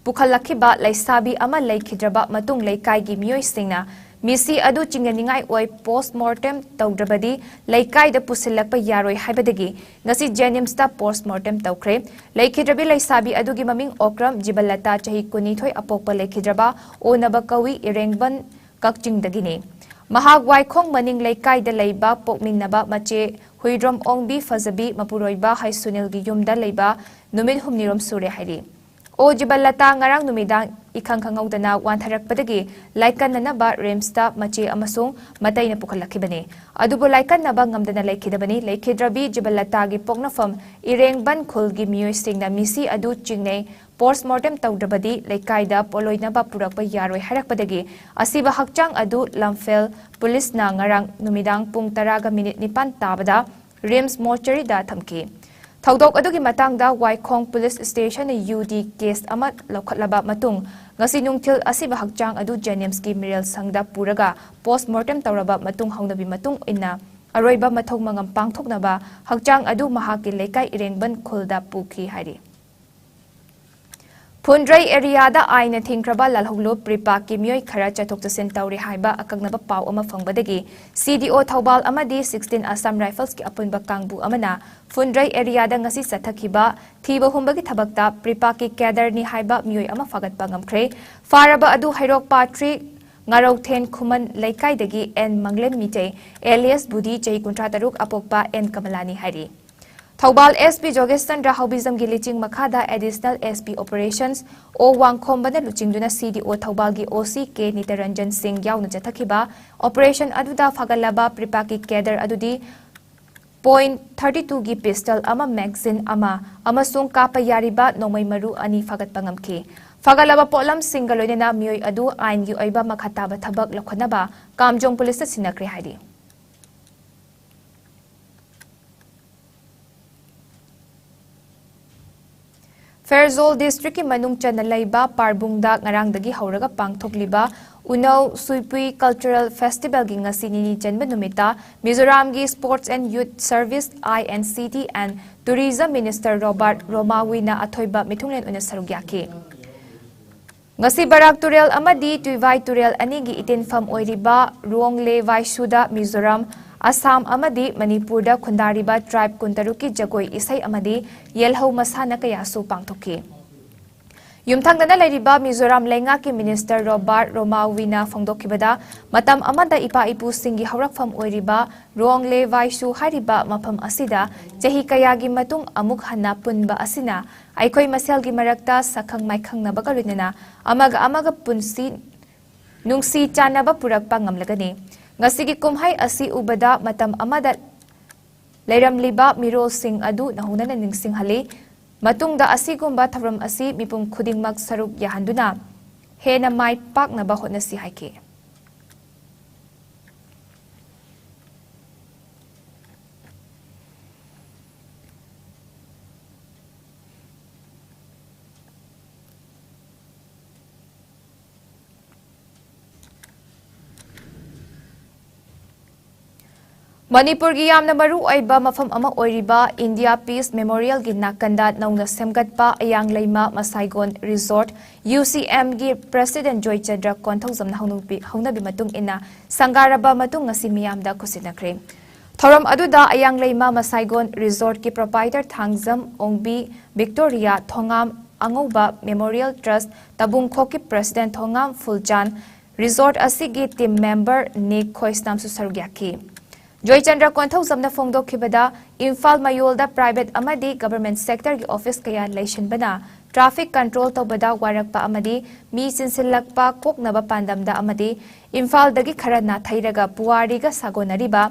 ꯄꯨꯈꯠꯂꯛꯈꯤꯕ ꯂꯩꯁꯥꯕꯤ ꯑꯃ ꯂꯩꯈꯤꯗ꯭ꯔꯕ ꯃꯇꯨꯡ ꯂꯩꯀꯥꯏꯒꯤ ꯃꯤꯑꯣꯏꯁꯤꯡꯅ ꯃꯤꯁꯤ ꯑꯗꯨ ꯆꯤꯡꯅꯅꯤꯡꯉꯥꯏ ꯑꯣꯏ, post mortem ꯇꯧꯗ꯭ꯔꯕꯗꯤ ꯂꯩꯀꯥꯏꯗ ꯄꯨꯁꯤꯜꯂꯛꯄ ꯌꯥꯔꯣꯏ ꯍꯥꯏꯕꯗꯒꯤ ꯉꯁꯤ ꯖꯦꯅꯤꯝꯁꯇ post mortem ꯇꯧꯈ꯭ꯔꯦ꯫ ꯂꯩꯈꯤꯗ꯭ꯔꯕꯤ ꯂꯩꯁꯥꯕꯤ ꯑꯗꯨꯒꯤ ꯃꯃꯤꯡ ꯑꯣꯀ꯭ꯔꯝ ꯖꯤꯕꯂꯇꯥ, ꯆꯍꯤ ꯀꯨꯟꯅꯤꯊꯣꯏ, ꯑꯄꯣꯛꯄ ꯂꯩꯈꯤꯗ꯭ꯔꯕ ꯑꯣꯅꯕ ꯀꯧꯏ, ꯏꯔꯦꯡꯕꯟ ꯀꯛꯆꯤꯡꯗꯒꯤꯅꯤ꯫ ꯃꯍꯥꯛ ꯋꯥꯏꯈꯣꯡ ꯃꯅꯤꯡ ꯂꯩꯀꯥꯏꯗ ꯂꯩꯕ ꯄꯣꯛꯃꯤꯟꯅꯕ ꯃꯆꯦ ꯍꯨꯏꯗ꯭ꯔꯣꯝ ꯑꯣꯡꯕꯤ ꯐꯖꯕꯤ ꯃꯄꯨꯔꯣꯏꯕ ꯍꯩꯁꯨꯅꯤꯜꯒꯤ ꯌꯨꯝꯗ ꯂꯩꯕ ꯅꯨꯃꯤꯠ ꯍꯨꯝꯅꯤꯔꯣꯝ ꯁꯨꯔꯦ ꯍꯥꯏꯔꯤ꯫ ꯑꯣ ꯖꯤꯕꯂꯇꯥ ꯉꯔꯥꯡ ꯅꯨꯃꯤꯗꯥꯡ ꯏꯈꯪ ꯈꯪꯍꯧꯗꯅ ꯋꯥꯟꯊꯔꯛꯄꯗꯒꯤ ꯂꯥꯏꯀꯠꯅꯅꯕ ꯔꯤꯝꯁꯇ ꯃꯆꯦ ꯑꯃꯁꯨꯡ ꯃꯇꯩꯅ ꯄꯨꯈꯠꯂꯛꯈꯤꯕꯅꯤ꯫ ꯑꯗꯨꯕꯨ ꯂꯥꯏꯀꯠꯅꯕ ꯉꯝꯗꯅ ꯂꯩꯈꯤꯗꯕꯅꯤ꯫ ꯂꯩꯈꯤꯗ꯭ꯔꯕꯤ ꯖꯤꯕꯂꯇꯥꯒꯤ ꯄꯣꯛꯅꯐꯝ ꯏꯔꯦꯡꯕꯟ ꯈꯨꯜꯒꯤ ꯃꯤꯑꯣꯏꯁꯤꯡꯅ ꯃꯤꯁꯤ ꯑꯗꯨ ꯆꯤꯡꯅꯩ꯫ Post mortem ꯇꯧꯗ꯭ꯔꯕꯗꯤ ꯂꯩꯀꯥꯏꯗ ꯄꯣꯠꯂꯣꯏꯅꯕ ꯄꯨꯔꯛꯄ ꯌꯥꯔꯣꯏ ꯍꯥꯏꯔꯛꯄꯗꯒꯤ ꯑꯁꯤꯕ ꯍꯛꯆꯥꯡ ꯑꯗꯨ ꯂꯝꯐꯦꯜ ꯄꯨꯂꯤꯁꯅ ꯉꯔꯥꯡ ꯅꯨꯃꯤꯗꯥꯡ ꯄꯨꯡ ꯇꯔꯥꯒ ꯃꯤꯅꯤꯠ ꯅꯤꯄꯥꯟ ꯇꯥꯕꯗ ꯔꯤꯝꯁ ꯃꯣꯔꯆꯔꯤꯗ ꯊꯝꯈꯤ꯫ ꯊꯧꯗꯣꯛ ꯑꯗꯨꯒꯤ ꯃꯇꯥꯡꯗ ꯋꯥꯏꯈꯣꯡ ꯄꯨꯂꯤꯁ ꯁ꯭ꯇꯦꯁꯟꯅ ꯌꯨ ꯗꯤ ꯀꯦꯁ ꯑꯃ ꯂꯧꯈꯠꯂꯕ ꯃꯇꯨꯡ ꯉꯁꯤ ꯅꯨꯡꯊꯤꯜ ꯑꯁꯤꯕ ꯍꯛꯆꯥꯡ ꯑꯗꯨ ꯖꯦꯅꯤꯝꯁꯀꯤ ꯃꯤꯔꯦꯜ ꯁꯪꯗ ꯄꯨꯔꯒ post mortem ꯇꯧꯔꯕ ꯃꯇꯨꯡ ꯍꯧꯅꯕꯤ ꯃꯇꯨꯡ ꯏꯟꯅ ꯑꯔꯣꯏꯕ ꯃꯊꯧ ꯃꯉꯝ ꯄꯥꯡꯊꯣꯛꯅꯕ ꯍꯛꯆꯥꯡ ꯑꯗꯨ ꯃꯍꯥꯛꯀꯤ ꯂꯩꯀꯥꯏ ꯏꯔꯦꯡꯕꯟ ꯈꯨꯜꯗ ꯄꯨꯈꯤ ꯍꯥꯏꯔꯤ꯫ ꯐꯨꯟꯗ꯭ꯔꯩ ꯑꯦꯔꯤꯌꯥꯗ ꯑꯥꯏꯟꯅ ꯊꯤꯡꯈ꯭ꯔꯕ ꯂꯥꯜꯍꯧꯂꯨꯞ ꯄ꯭ꯔꯤꯄꯥꯛꯀꯤ ꯃꯤꯑꯣꯏ ꯈꯔ ꯆꯠꯊꯣꯛ ꯆꯠꯁꯤꯟ ꯇꯧꯔꯤ ꯍꯥꯏꯕ ꯑꯀꯛꯅꯕ ꯄꯥꯎ ꯑꯃ ꯐꯪꯕꯗꯒꯤ ꯁꯤ ꯗꯤ ꯑꯣ ꯊꯧꯕꯥꯜ ꯑꯃꯗꯤ sixteen Assam Riflesꯀꯤ ꯑꯄꯨꯟꯕ ꯀꯥꯡꯕꯨ ꯑꯃꯅ ꯐꯨꯟꯗ꯭ꯔꯩ ꯑꯦꯔꯤꯌꯥꯗ ꯉꯁꯤ ꯆꯠꯊꯈꯤꯕ ꯊꯤꯕ ꯍꯨꯝꯕꯒꯤ ꯊꯕꯛꯇ ꯄ꯭ꯔꯤꯄꯥꯛꯀꯤ cadreꯅꯤ ꯍꯥꯏꯕ ꯃꯤꯑꯣꯏ ꯑꯃ ꯐꯥꯒꯠꯄ ꯉꯝꯈ꯭ꯔꯦ꯫ ꯐꯥꯔꯕ ꯑꯗꯨ ꯍꯩꯔꯣꯛ ꯄꯥꯠ three ꯉꯥꯔꯧꯊꯦꯟ ꯈꯨꯃꯟ ꯂꯩꯀꯥꯏꯗꯒꯤ ꯑꯦꯟ ꯃꯪꯂꯦꯝ ꯃꯤꯇꯩ alias ꯕꯨꯙꯤ, ꯆꯍꯤ ꯀꯨꯟꯊ꯭ꯔꯥ ꯇꯔꯨꯛ, ꯑꯄꯣꯛꯄ ꯑꯦꯟ ꯀꯃꯂꯥꯅꯤ ꯍꯥꯏꯔꯤ꯫ ꯊꯧꯕꯥꯜ ꯑꯦꯁ ꯄꯤ ꯖꯣꯒꯦꯁ ꯆꯟꯗ꯭ꯔ ꯍꯥꯎꯕꯤꯖꯝꯒꯤ ꯂꯤꯆꯤꯡ ꯃꯈꯥꯗ Additional S P Operations ꯑꯣ ꯋꯥꯡꯈꯣꯝꯕꯅ ꯂꯨꯆꯤꯡꯗꯨꯅ C D O ꯊꯧꯕꯥꯜꯒꯤ O C ꯀꯦ ꯅꯤꯇꯔꯟꯖꯟ ꯁꯤꯡ ꯌꯥꯎꯅ ꯆꯠꯊꯈꯤꯕ operation ꯑꯗꯨꯗ ꯐꯥꯒꯠꯂꯕ ꯄ꯭ꯔꯤꯄꯥꯛꯀꯤ cadre ꯑꯗꯨꯗꯤ point thirty twoꯒꯤ pistol ꯑꯃ, magazine ꯑꯃ ꯑꯃꯁꯨꯡ ꯀꯥꯞꯄ ꯌꯥꯔꯤꯕ ꯅꯣꯡꯃꯩ ꯃꯔꯨ ꯑꯅꯤ ꯐꯥꯒꯠꯄ ꯉꯝꯈꯤ꯫ ꯐꯒꯠꯂꯕ ꯄꯣꯠꯂꯝꯁꯤꯡꯒ ꯂꯣꯏꯅꯅ ꯃꯤꯑꯣꯏ ꯑꯗꯨ ꯑꯥꯏꯟꯒꯤ ꯑꯣꯏꯕ ꯃꯈꯥ ꯇꯥꯕ ꯊꯕꯛ ꯂꯧꯈꯠꯅꯕ ꯀꯥꯝꯖꯣꯡ ꯄꯨꯂꯤꯁꯇ ꯁꯤꯟꯅꯈ꯭ꯔꯦ ꯍꯥꯏꯔꯤ꯫ ꯐꯦꯔꯖꯣꯜ ꯗꯤꯁꯇ꯭ꯔꯤꯛꯀꯤ ꯃꯅꯨꯡ ꯆꯟꯅ ꯂꯩꯕ ꯄꯥꯔꯕꯨꯡꯗ ꯉꯔꯥꯡꯗꯒꯤ ꯍꯧꯔꯒ ꯄꯥꯡꯊꯣꯛꯂꯤꯕ ꯎꯅꯧ ꯁꯨꯏꯄꯨꯏ ꯀꯜꯆꯔꯦꯜ ꯐꯦꯁꯇꯤꯚꯦꯜꯒꯤ ꯉꯁꯤ ꯅꯤꯅꯤ ꯆꯟꯕ ꯅꯨꯃꯤꯠꯇ ꯃꯤꯖꯣꯔꯥꯝꯒꯤ Sports and Youth Service, I and C T and Tourism Minister Robert ꯔꯣꯃꯥꯋꯤꯅ ꯑꯊꯣꯏꯕ ꯃꯤꯊꯨꯡꯂꯦꯟ ꯑꯣꯏꯅ ꯁꯔꯨꯛ ꯌꯥꯈꯤ꯫ ꯉꯁꯤ ꯕꯔꯥꯛ ꯇꯨꯔꯦꯜ ꯑꯃꯗꯤ ꯇꯨꯏꯚꯥꯏ ꯇꯨꯔꯦꯜ ꯑꯅꯤꯒꯤ ꯏꯇꯤꯟꯐꯝ ꯑꯣꯏꯔꯤꯕ ꯔꯣꯡꯂꯦ ꯚꯥꯏꯁꯨꯗ ꯃꯤꯖꯣꯔꯥꯝ, ꯑꯁꯥꯝ ꯑꯃꯗꯤ ꯃꯅꯤꯄꯨꯔꯗ ꯈꯨꯟꯗꯥꯔꯤꯕ ꯇ꯭ꯔꯥꯏꯕ ꯀꯨꯟꯇꯔꯨꯛꯀꯤ ꯖꯒꯣꯏ ꯏꯁꯩ ꯑꯃꯗꯤ ꯌꯦꯜꯍꯧ ꯃꯁꯥꯟꯅ ꯀꯌꯥꯁꯨ ꯄꯥꯡꯊꯣꯛꯈꯤ꯫ ꯌꯨꯝꯊꯪꯅꯅ ꯂꯩꯔꯤꯕ ꯃꯤꯖꯣꯔꯥꯝ ꯂꯩꯉꯥꯛꯀꯤ ꯃꯤꯅꯤꯁꯇꯔ ꯔꯣꯕꯥꯔꯠ ꯔꯣꯃꯥꯋꯤꯅ ꯐꯣꯡꯗꯣꯛꯈꯤꯕꯗ, ꯃꯇꯝ ꯑꯃꯗ ꯏꯄꯥ ꯏꯄꯨꯁꯤꯡꯒꯤ ꯍꯧꯔꯛꯐꯝ ꯑꯣꯏꯔꯤꯕ ꯔꯣꯡꯂꯦ ꯚꯥꯏꯁꯨ ꯍꯥꯏꯔꯤꯕ ꯃꯐꯝ ꯑꯁꯤꯗ ꯆꯍꯤ ꯀꯌꯥꯒꯤ ꯃꯇꯨꯡ ꯑꯃꯨꯛ ꯍꯟꯅ ꯄꯨꯟꯕ ꯑꯁꯤꯅ ꯑꯩꯈꯣꯏ ꯃꯁꯦꯜꯒꯤ ꯃꯔꯛꯇ ꯁꯛꯈꯪ ꯃꯥꯏꯈꯪꯅꯕꯒ ꯂꯣꯏꯅꯅ ꯑꯃꯒ ꯑꯃꯒ ꯄꯨꯟꯁꯤ ꯅꯨꯡꯁꯤ ꯆꯥꯟꯅꯕ ꯄꯨꯔꯛꯄ ꯉꯝꯂꯒꯅꯤ꯫ ꯉꯁꯤꯒꯤ ꯀꯨꯝꯍꯩ ꯑꯁꯤ ꯎꯕꯗ ꯃꯇꯝ ꯑꯃꯗ ꯂꯩꯔꯝꯂꯤꯕ ꯃꯤꯔꯣꯜꯁꯤꯡ ꯑꯗꯨ ꯅꯧꯍꯧꯅꯅ ꯅꯤꯡꯁꯤꯡꯍꯜꯂꯤ꯫ ꯃꯇꯨꯡꯗ ꯑꯁꯤꯒꯨꯝꯕ ꯊꯧꯔꯝ ꯑꯁꯤ ꯃꯤꯄꯨꯝ ꯈꯨꯗꯤꯡꯃꯛ ꯁꯔꯨꯛ ꯌꯥꯍꯟꯗꯨꯅ ꯍꯦꯟꯅ ꯃꯥꯏ ꯄꯥꯛꯅꯕ ꯍꯣꯠꯅꯁꯤ ꯍꯥꯏꯈꯤ꯫ ꯃꯅꯤꯄꯨꯔꯒꯤ ꯌꯥꯝꯅ ꯃꯔꯨ ꯑꯣꯏꯕ ꯃꯐꯝ ꯑꯃ ꯑꯣꯏꯔꯤꯕ ꯏꯟꯗꯤꯌꯥ ꯄꯤꯁ ꯃꯦꯃꯣꯔꯤꯌꯦꯜꯒꯤ ꯅꯥꯀꯟꯗ ꯅꯧꯅ ꯁꯦꯝꯒꯠꯄ ꯑꯌꯥꯡ ꯂꯩꯃ ꯃꯁꯥꯏꯒꯣꯟ ꯔꯤꯖꯣꯔꯠ, UCMꯒꯤ ꯄ꯭ꯔꯦꯁꯤꯗꯦꯟꯠ ꯖꯣꯏꯆꯟꯗ꯭ꯔ ꯀꯣꯟꯊꯧꯖꯝꯅ ꯍꯧꯅꯕꯤ-, ꯍꯧꯅꯕꯤ ꯃꯇꯨꯡ ꯏꯟꯅ ꯁꯪꯒꯥꯔꯕ ꯃꯇꯨꯡ ꯉꯁꯤ ꯃꯤꯌꯥꯝꯗ ꯈꯨꯠꯁꯤꯟꯅꯈ꯭ꯔꯦ꯫ ꯊꯧꯔꯝ ꯑꯗꯨꯗ ꯑꯌꯥꯡ ꯂꯩꯃ ꯃꯁꯥꯏꯒꯣꯟ ꯔꯤꯖꯣꯔꯠꯀꯤ ꯄ꯭ꯔꯣꯄꯥꯏꯇꯔ ꯊꯥꯡꯖꯝ ꯑꯣꯡꯕꯤ ꯚꯤꯛꯇꯣꯔꯤꯌꯥ, ꯊꯣꯉꯥꯝ ꯑꯉꯧꯕ ꯃꯦꯃꯣꯔꯤꯌꯦꯜ ꯇ꯭ꯔꯁꯠ ꯇꯕꯨꯡꯈꯣꯛꯀꯤ ꯄ꯭ꯔꯦꯁꯤꯗꯦꯟꯠ ꯊꯣꯉꯥꯝ ꯐꯨꯜꯆꯥꯟ, ꯔꯤꯖꯣꯔꯠ ꯑꯁꯤꯒꯤ ꯇꯤꯝ ꯃꯦꯝꯕꯔ ꯅꯤꯛ ꯈꯣꯏꯁꯅꯥꯝꯁꯨ ꯁꯔꯨꯛ ꯌꯥꯈꯤ꯫ ꯖꯣꯏꯆꯟꯗ꯭ꯔ ꯀꯣꯟꯊꯧꯖꯝꯅ ꯐꯣꯡꯗꯣꯛꯈꯤꯕꯗ, ꯏꯝꯐꯥꯜ ꯃꯌꯣꯜꯗ ꯄ꯭ꯔꯥꯏꯚꯦꯠ ꯑꯃꯗꯤ ꯒꯚꯔꯟꯃꯦꯟꯠ ꯁꯦꯛꯇꯔꯒꯤ ꯑꯣꯐꯤꯁ ꯀꯌꯥ ꯂꯩꯁꯤꯟꯕꯅ ꯇ꯭ꯔꯥꯐꯤꯛ ꯀꯟꯇ꯭ꯔꯣꯜ ꯇꯧꯕꯗ ꯋꯥꯔꯛꯄ ꯑꯃꯗꯤ ꯃꯤ ꯆꯤꯟꯁꯤꯜꯂꯛꯄ ꯀꯣꯛꯅꯕ ꯄꯥꯟꯗꯝꯗ ꯑꯃꯗꯤ ꯏꯝꯐꯥꯜꯗꯒꯤ ꯈꯔ ꯅꯥꯊꯩꯔꯒ ꯄꯨꯋꯥꯔꯤꯒ ꯁꯥꯒꯣꯟꯅꯔꯤꯕ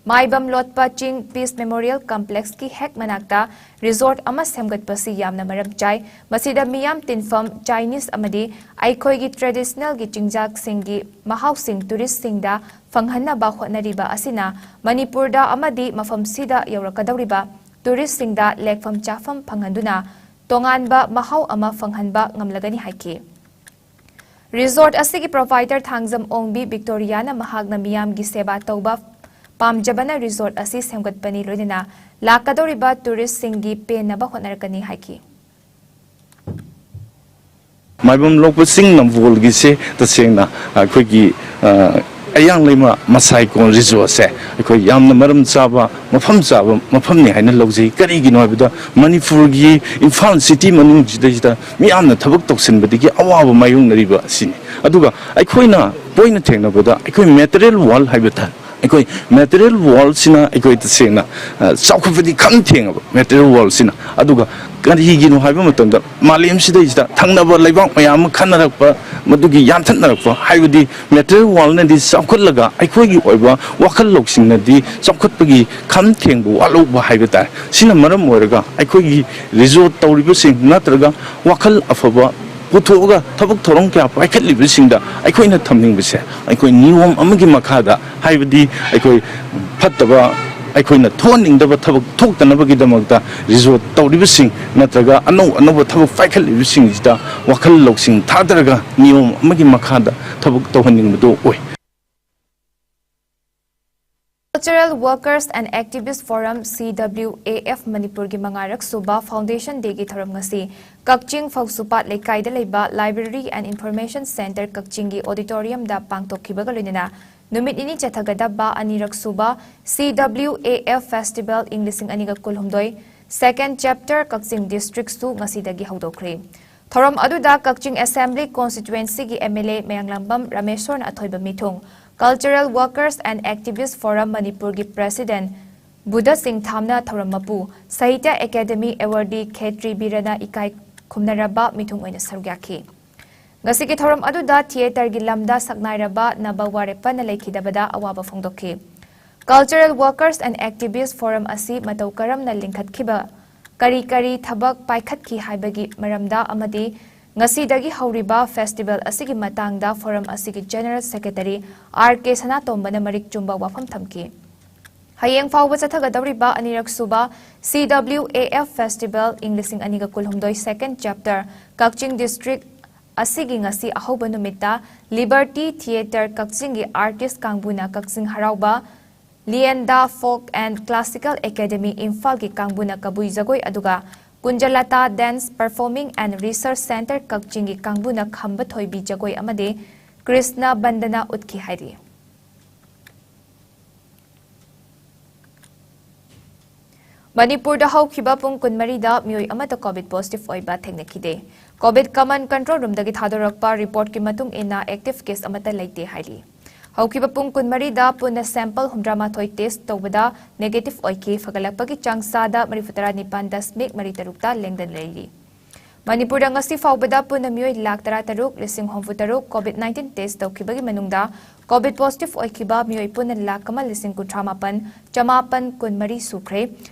ꯃꯥꯏꯕꯝ ꯂꯣꯠꯄ ꯆꯤꯡ Peace Memorial Complexꯀꯤ ꯍꯦꯛ ꯃꯅꯥꯛꯇ resort ꯑꯃ ꯁꯦꯝꯒꯠꯄꯁꯤ ꯌꯥꯝꯅ ꯃꯔꯝ ꯆꯥꯏ꯫ ꯃꯁꯤꯗ ꯃꯤꯌꯥꯝ ꯇꯤꯟꯐꯝ Chinese ꯑꯃꯗꯤ ꯑꯩꯈꯣꯏꯒꯤ traditionalꯒꯤ ꯆꯤꯟꯖꯥꯛꯁꯤꯡꯒꯤ ꯃꯍꯥꯎꯁꯤꯡ touristꯁꯤꯡꯗ ꯐꯪꯍꯟꯅꯕ ꯍꯣꯠꯅꯔꯤꯕ ꯑꯁꯤꯅ ꯃꯅꯤꯄꯨꯔꯗ ꯑꯃꯗꯤ ꯃꯐꯝꯁꯤꯗ ꯌꯧꯔꯛꯀꯗꯧꯔꯤꯕ touristꯁꯤꯡꯗ ꯂꯦꯛꯐꯝ ꯆꯥꯐꯝ ꯐꯪꯍꯟꯗꯨꯅ ꯇꯣꯉꯥꯟꯕ ꯃꯍꯥꯎ ꯑꯃ ꯐꯪꯍꯟꯕ ꯉꯝꯂꯒꯅꯤ ꯍꯥꯏꯈꯤ꯫ Resort ꯑꯁꯤꯒꯤ provider ꯊꯥꯡꯖꯝ ꯑꯣꯡꯕꯤ ꯕꯤꯛꯇꯣꯔꯤꯌꯥꯅ ꯃꯍꯥꯛꯅ ꯃꯤꯌꯥꯝꯒꯤ ꯁꯦꯕꯥ ꯇꯧꯕ ꯄꯥꯝꯖꯕꯅ resort ꯑꯁꯤ ꯁꯦꯝꯒꯠꯄꯅꯤ, ꯂꯣꯏꯅꯅ ꯂꯥꯛꯀꯗꯧꯔꯤꯕ touristꯁꯤꯡꯒꯤ ꯄꯦꯟꯅꯕ ꯍꯣꯠꯅꯔꯛꯀꯅꯤ ꯍꯥꯏꯈꯤ꯫ ꯃꯥꯏꯕꯝ ꯂꯣꯛꯄ ꯆꯤꯡ ꯅꯝꯕꯣꯜꯒꯤꯁꯦ ꯇꯁꯦꯡꯅ ꯑꯩꯈꯣꯏꯒꯤ, ꯑ, ꯑꯌꯥꯡ ꯂꯩꯃ ꯃꯁꯥꯏꯀꯣꯟ resortꯁꯦ ꯑꯩꯈꯣꯏ ꯌꯥꯝꯅ ꯃꯔꯝ ꯆꯥꯕ, ꯃꯐꯝ ꯆꯥꯕ ꯃꯐꯝꯅꯤ ꯍꯥꯏꯅ ꯂꯧꯖꯩ꯫ ꯀꯔꯤꯒꯤꯅꯣ ꯍꯥꯏꯕꯗ ꯃꯅꯤꯄꯨꯔꯒꯤ ꯏꯝꯐꯥꯜ city ꯃꯅꯨꯡꯁꯤꯗꯩꯁꯤꯗ ꯃꯤꯌꯥꯝꯅ ꯊꯕꯛ ꯇꯧꯁꯤꯟꯕꯗꯒꯤ ꯑꯋꯥꯕ ꯃꯥꯌꯣꯛꯅꯔꯤꯕ ꯑꯁꯤꯅꯤ꯫ ꯑꯗꯨꯒ ꯑꯩꯈꯣꯏꯅ point ꯊꯦꯡꯅꯕꯗ ꯑꯩꯈꯣꯏ material world ꯍꯥꯏꯕ ꯇꯥꯔꯦ꯫ ꯑꯩꯈꯣꯏ material worldꯁꯤꯅ ꯑꯩꯈꯣꯏ ꯇꯁꯦꯡꯅ, ꯑ, ꯆꯥꯎꯈꯠꯄꯗꯤ ꯈꯝ ꯊꯦꯡꯉꯕ material worldꯁꯤꯅ꯫ ꯑꯗꯨꯒ ꯀꯔꯤꯒꯤꯅꯣ ꯍꯥꯏꯕ ꯃꯇꯝꯗ ꯃꯥꯂꯦꯝꯁꯤꯗꯩꯁꯤꯗ ꯊꯪꯅꯕ ꯂꯩꯕꯥꯛ ꯃꯌꯥꯝ ꯑꯃ ꯈꯟꯅꯔꯛꯄ, ꯃꯗꯨꯒꯤ ꯌꯥꯟꯊꯠꯅꯔꯛꯄ ꯍꯥꯏꯕꯗꯤ material worldꯅꯗꯤ ꯆꯥꯎꯈꯠꯂꯒ ꯑꯩꯈꯣꯏꯒꯤ ꯑꯣꯏꯕ ꯋꯥꯈꯜ ꯂꯧꯁꯤꯡꯅꯗꯤ ꯆꯥꯎꯈꯠꯄꯒꯤ ꯈꯝ ꯊꯦꯡꯕ ꯋꯥꯠꯍꯧꯕ ꯍꯥꯏꯕ ꯇꯥꯔꯦ꯫ ꯁꯤꯅ ꯃꯔꯝ ꯑꯣꯏꯔꯒ ꯑꯩꯈꯣꯏꯒꯤ resort ꯇꯧꯔꯤꯕꯁꯤꯡ ꯅꯠꯇ꯭ꯔꯒ ꯋꯥꯈꯜ ꯑꯐꯕ ꯄꯨꯊꯣꯛꯑꯒ ꯊꯕꯛ ꯊꯧꯔꯝ ꯀꯌꯥ ꯄꯥꯏꯈꯠꯂꯤꯕꯁꯤꯡꯗ ꯑꯩꯈꯣꯏꯅ ꯊꯝꯅꯤꯡꯕꯁꯦ, ꯑꯩꯈꯣꯏ ꯅꯤꯌꯣꯝ ꯑꯃꯒꯤ ꯃꯈꯥꯗ, ꯍꯥꯏꯕꯗꯤ ꯑꯩꯈꯣꯏ ꯐꯠꯇꯕ, ꯑꯩꯈꯣꯏꯅ ꯊꯣꯛꯍꯟꯅꯤꯡꯗꯕ ꯊꯕꯛ ꯊꯣꯛꯇꯅꯕꯒꯤꯗꯃꯛꯇ resort ꯇꯧꯔꯤꯕꯁꯤꯡ ꯅꯠꯇ꯭ꯔꯒ ꯑꯅꯧ ꯑꯅꯧꯕ ꯊꯕꯛ ꯄꯥꯏꯈꯠꯂꯤꯕꯁꯤꯡꯁꯤꯗ ꯋꯥꯈꯜ ꯂꯧꯁꯤꯡ ꯊꯥꯗꯔꯒ ꯅꯤꯌꯣꯝ ꯑꯃꯒꯤ ꯃꯈꯥꯗ ꯊꯕꯛ ꯇꯧꯍꯟꯅꯤꯡꯕꯗꯨ ꯑꯣꯏ꯫ Cultural Workers and Activist Forum, C W A F, ꯃꯅꯤꯄꯨꯔꯒꯤ ꯃꯉꯥꯔꯛ ꯁꯨꯕ Foundation Dayꯒꯤ ꯊꯧꯔꯝ ꯉꯁꯤ ꯀꯛꯆꯤꯡ ꯐꯧꯁꯨꯄꯥꯠ ꯂꯩꯀꯥꯏꯗ ꯂꯩꯕ Library and Information Centre ꯀꯛꯆꯤꯡꯒꯤ auditoriumꯗ ꯄꯥꯡꯊꯣꯛꯈꯤꯕꯒ ꯂꯣꯏꯅꯅ ꯅꯨꯃꯤꯠ ꯅꯤꯅꯤ ꯆꯠꯊꯒꯗꯕ ꯑꯅꯤꯔꯛ ꯁꯨꯕ C W A F Festival ꯏꯪ ꯂꯤꯁꯤꯡ ꯑꯅꯤꯒ ꯀꯨꯟꯍꯨꯝꯗꯣꯏ Second Chapter ꯀꯛꯆꯤꯡ Districtꯁꯨ ꯉꯁꯤꯗꯒꯤ ꯍꯧꯗꯣꯛꯈ꯭ꯔꯦ꯫ ꯊꯧꯔꯝ ꯑꯗꯨꯗ ꯀꯛꯆꯤꯡ Assembly Constituencyꯒꯤ M L A ꯃꯌꯥꯡꯂꯥꯡꯕꯝ ꯔꯥꯃꯦꯁꯣꯔꯅ ꯑꯊꯣꯏꯕ ꯃꯤꯊꯨꯡ, Cultural Workers and Activist Forum ꯃꯅꯤꯄꯨꯔꯒꯤ President ꯕꯨꯙ ꯁꯤꯡ ꯊꯥꯝꯅ ꯊꯧꯔꯝ ꯃꯄꯨ, Sahitya Academy Awardee ꯈꯦꯇ꯭ꯔꯤ ꯕꯤꯔꯅ ꯏꯀꯥꯏ ꯈꯨꯝꯅꯔꯕ ꯃꯤꯊꯨꯡ ꯑꯣꯏꯅ ꯁꯔꯨꯛ ꯌꯥꯈꯤ꯫ ꯉꯁꯤꯒꯤ ꯊꯧꯔꯝ ꯑꯗꯨꯗ theatreꯒꯤ ꯂꯝꯗ ꯁꯛꯅꯥꯏꯔꯕ ꯅꯕ ꯋꯥꯔꯦꯞꯄꯅ ꯂꯩꯈꯤꯗꯕꯗ ꯑꯋꯥꯕ ꯐꯣꯡꯗꯣꯛꯈꯤ꯫ Cultural Workers and Activists Forum ꯑꯁꯤ ꯃꯇꯧ ꯀꯔꯝꯅ ꯂꯤꯡꯈꯠꯈꯤꯕ, ꯀꯔꯤ ꯀꯔꯤ ꯊꯕꯛ ꯄꯥꯏꯈꯠꯈꯤ ꯍꯥꯏꯕꯒꯤ ꯃꯔꯝꯗ ꯑꯃꯗꯤ ꯉꯁꯤꯗꯒꯤ ꯍꯧꯔꯤꯕ festival ꯑꯁꯤꯒꯤ ꯃꯇꯥꯡꯗ forum ꯑꯁꯤꯒꯤ General Secretary R K ꯁꯅꯥꯇꯣꯝꯕꯅ ꯃꯔꯤꯛ ꯆꯨꯝꯕ ꯋꯥꯐꯝ ꯊꯝꯈꯤ꯫ ꯍꯌꯦꯡ ꯐꯥꯎꯕ ꯆꯠꯊꯒꯗꯧꯔꯤꯕ ꯑꯅꯤꯔꯛ ꯁꯨꯕ C W A F Festival ꯏꯪ ꯂꯤꯁꯤꯡ ꯑꯅꯤꯒ ꯀꯨꯟꯍꯨꯝꯗꯣꯏ second chapter ꯀꯛꯆꯤꯡ district ꯑꯁꯤꯒꯤ ꯉꯁꯤ ꯑꯍꯧꯕ ꯅꯨꯃꯤꯠꯇ Liberty Theatre ꯀꯛꯆꯤꯡꯒꯤ artist ꯀꯥꯡꯕꯨꯅ ꯀꯛꯆꯤꯡ ꯍꯔꯥꯎꯕ Lienda Folk and Classical Academy ꯏꯝꯐꯥꯜꯒꯤ ꯀꯥꯡꯕꯨꯅ ꯀꯕꯨꯏ ꯖꯒꯣꯏ ꯑꯗꯨꯒ ꯀꯨꯟꯖꯂꯇꯥ Dance Performing and Research Centre ꯀꯛꯆꯤꯡꯒꯤ ꯀꯥꯡꯕꯨꯅ ꯈꯝꯕ ꯊꯣꯏꯕꯤ ꯖꯒꯣꯏ ꯑꯃꯗꯤ ꯀ꯭ꯔꯤꯁꯅ ꯕꯟꯗꯅ ꯎꯠꯈꯤ ꯍꯥꯏꯔꯤ꯫ ꯃꯅꯤꯄꯨꯔꯗ ꯍꯧꯈꯤꯕ ꯄꯨꯡ ꯀꯨꯟꯃꯔꯤꯗ ꯃꯤꯑꯣꯏ ꯑꯃꯠꯇ COVID positive ꯑꯣꯏꯕ ꯊꯦꯡꯅꯈꯤꯗꯦ꯫ COVID Command Control Roomꯗꯒꯤ ꯊꯥꯗꯣꯔꯛꯄ reportꯀꯤ ꯃꯇꯨꯡ ꯏꯟꯅ active case ꯑꯃꯠꯇ ꯂꯩꯇꯦ ꯍꯥꯏꯔꯤ꯫ ꯍꯧꯈꯤꯕ ꯄꯨꯡ ꯀꯨꯟꯃꯔꯤꯗ ꯄꯨꯟꯅ sample ꯍꯨꯝꯗ꯭ꯔꯥꯃꯥꯊꯣꯏ test ꯇꯧꯕꯗ negative ꯑꯣꯏꯈꯤ꯫ ꯐꯒꯠꯂꯛꯄꯒꯤ ꯆꯥꯡ ꯆꯥꯗ ꯃꯔꯤꯐꯨꯇꯔꯥ ꯅꯤꯄꯥꯟ ꯗꯁꯃꯤꯛ ꯃꯔꯤ ꯇꯔꯨꯛꯇ ꯂꯦꯡꯗꯅ ꯂꯩꯔꯤ꯫ ꯃꯅꯤꯄꯨꯔꯗ ꯉꯁꯤ ꯐꯥꯎꯕꯗ ꯄꯨꯟꯅ ꯃꯤꯑꯣꯏ ꯂꯥꯈ ꯇꯔꯥꯇꯔꯨꯛ ꯂꯤꯁꯤꯡ ꯍꯨꯝꯐꯨꯇꯔꯨꯛ COVID nineteen test ꯇꯧꯈꯤꯕꯒꯤ ꯃꯅꯨꯡꯗ COVID positive ꯑꯣꯏꯈꯤꯕ ꯃꯤꯑꯣꯏ ꯄꯨꯟꯅ ꯂꯥꯈ ꯑꯃ ꯂꯤꯁꯤꯡ ꯀꯨꯟꯊ꯭ꯔꯥ ꯃꯥꯄꯟ ꯆꯃꯥꯄꯟ ꯀꯨꯟꯃꯔꯤ ꯁꯨꯈ꯭ꯔꯦ꯫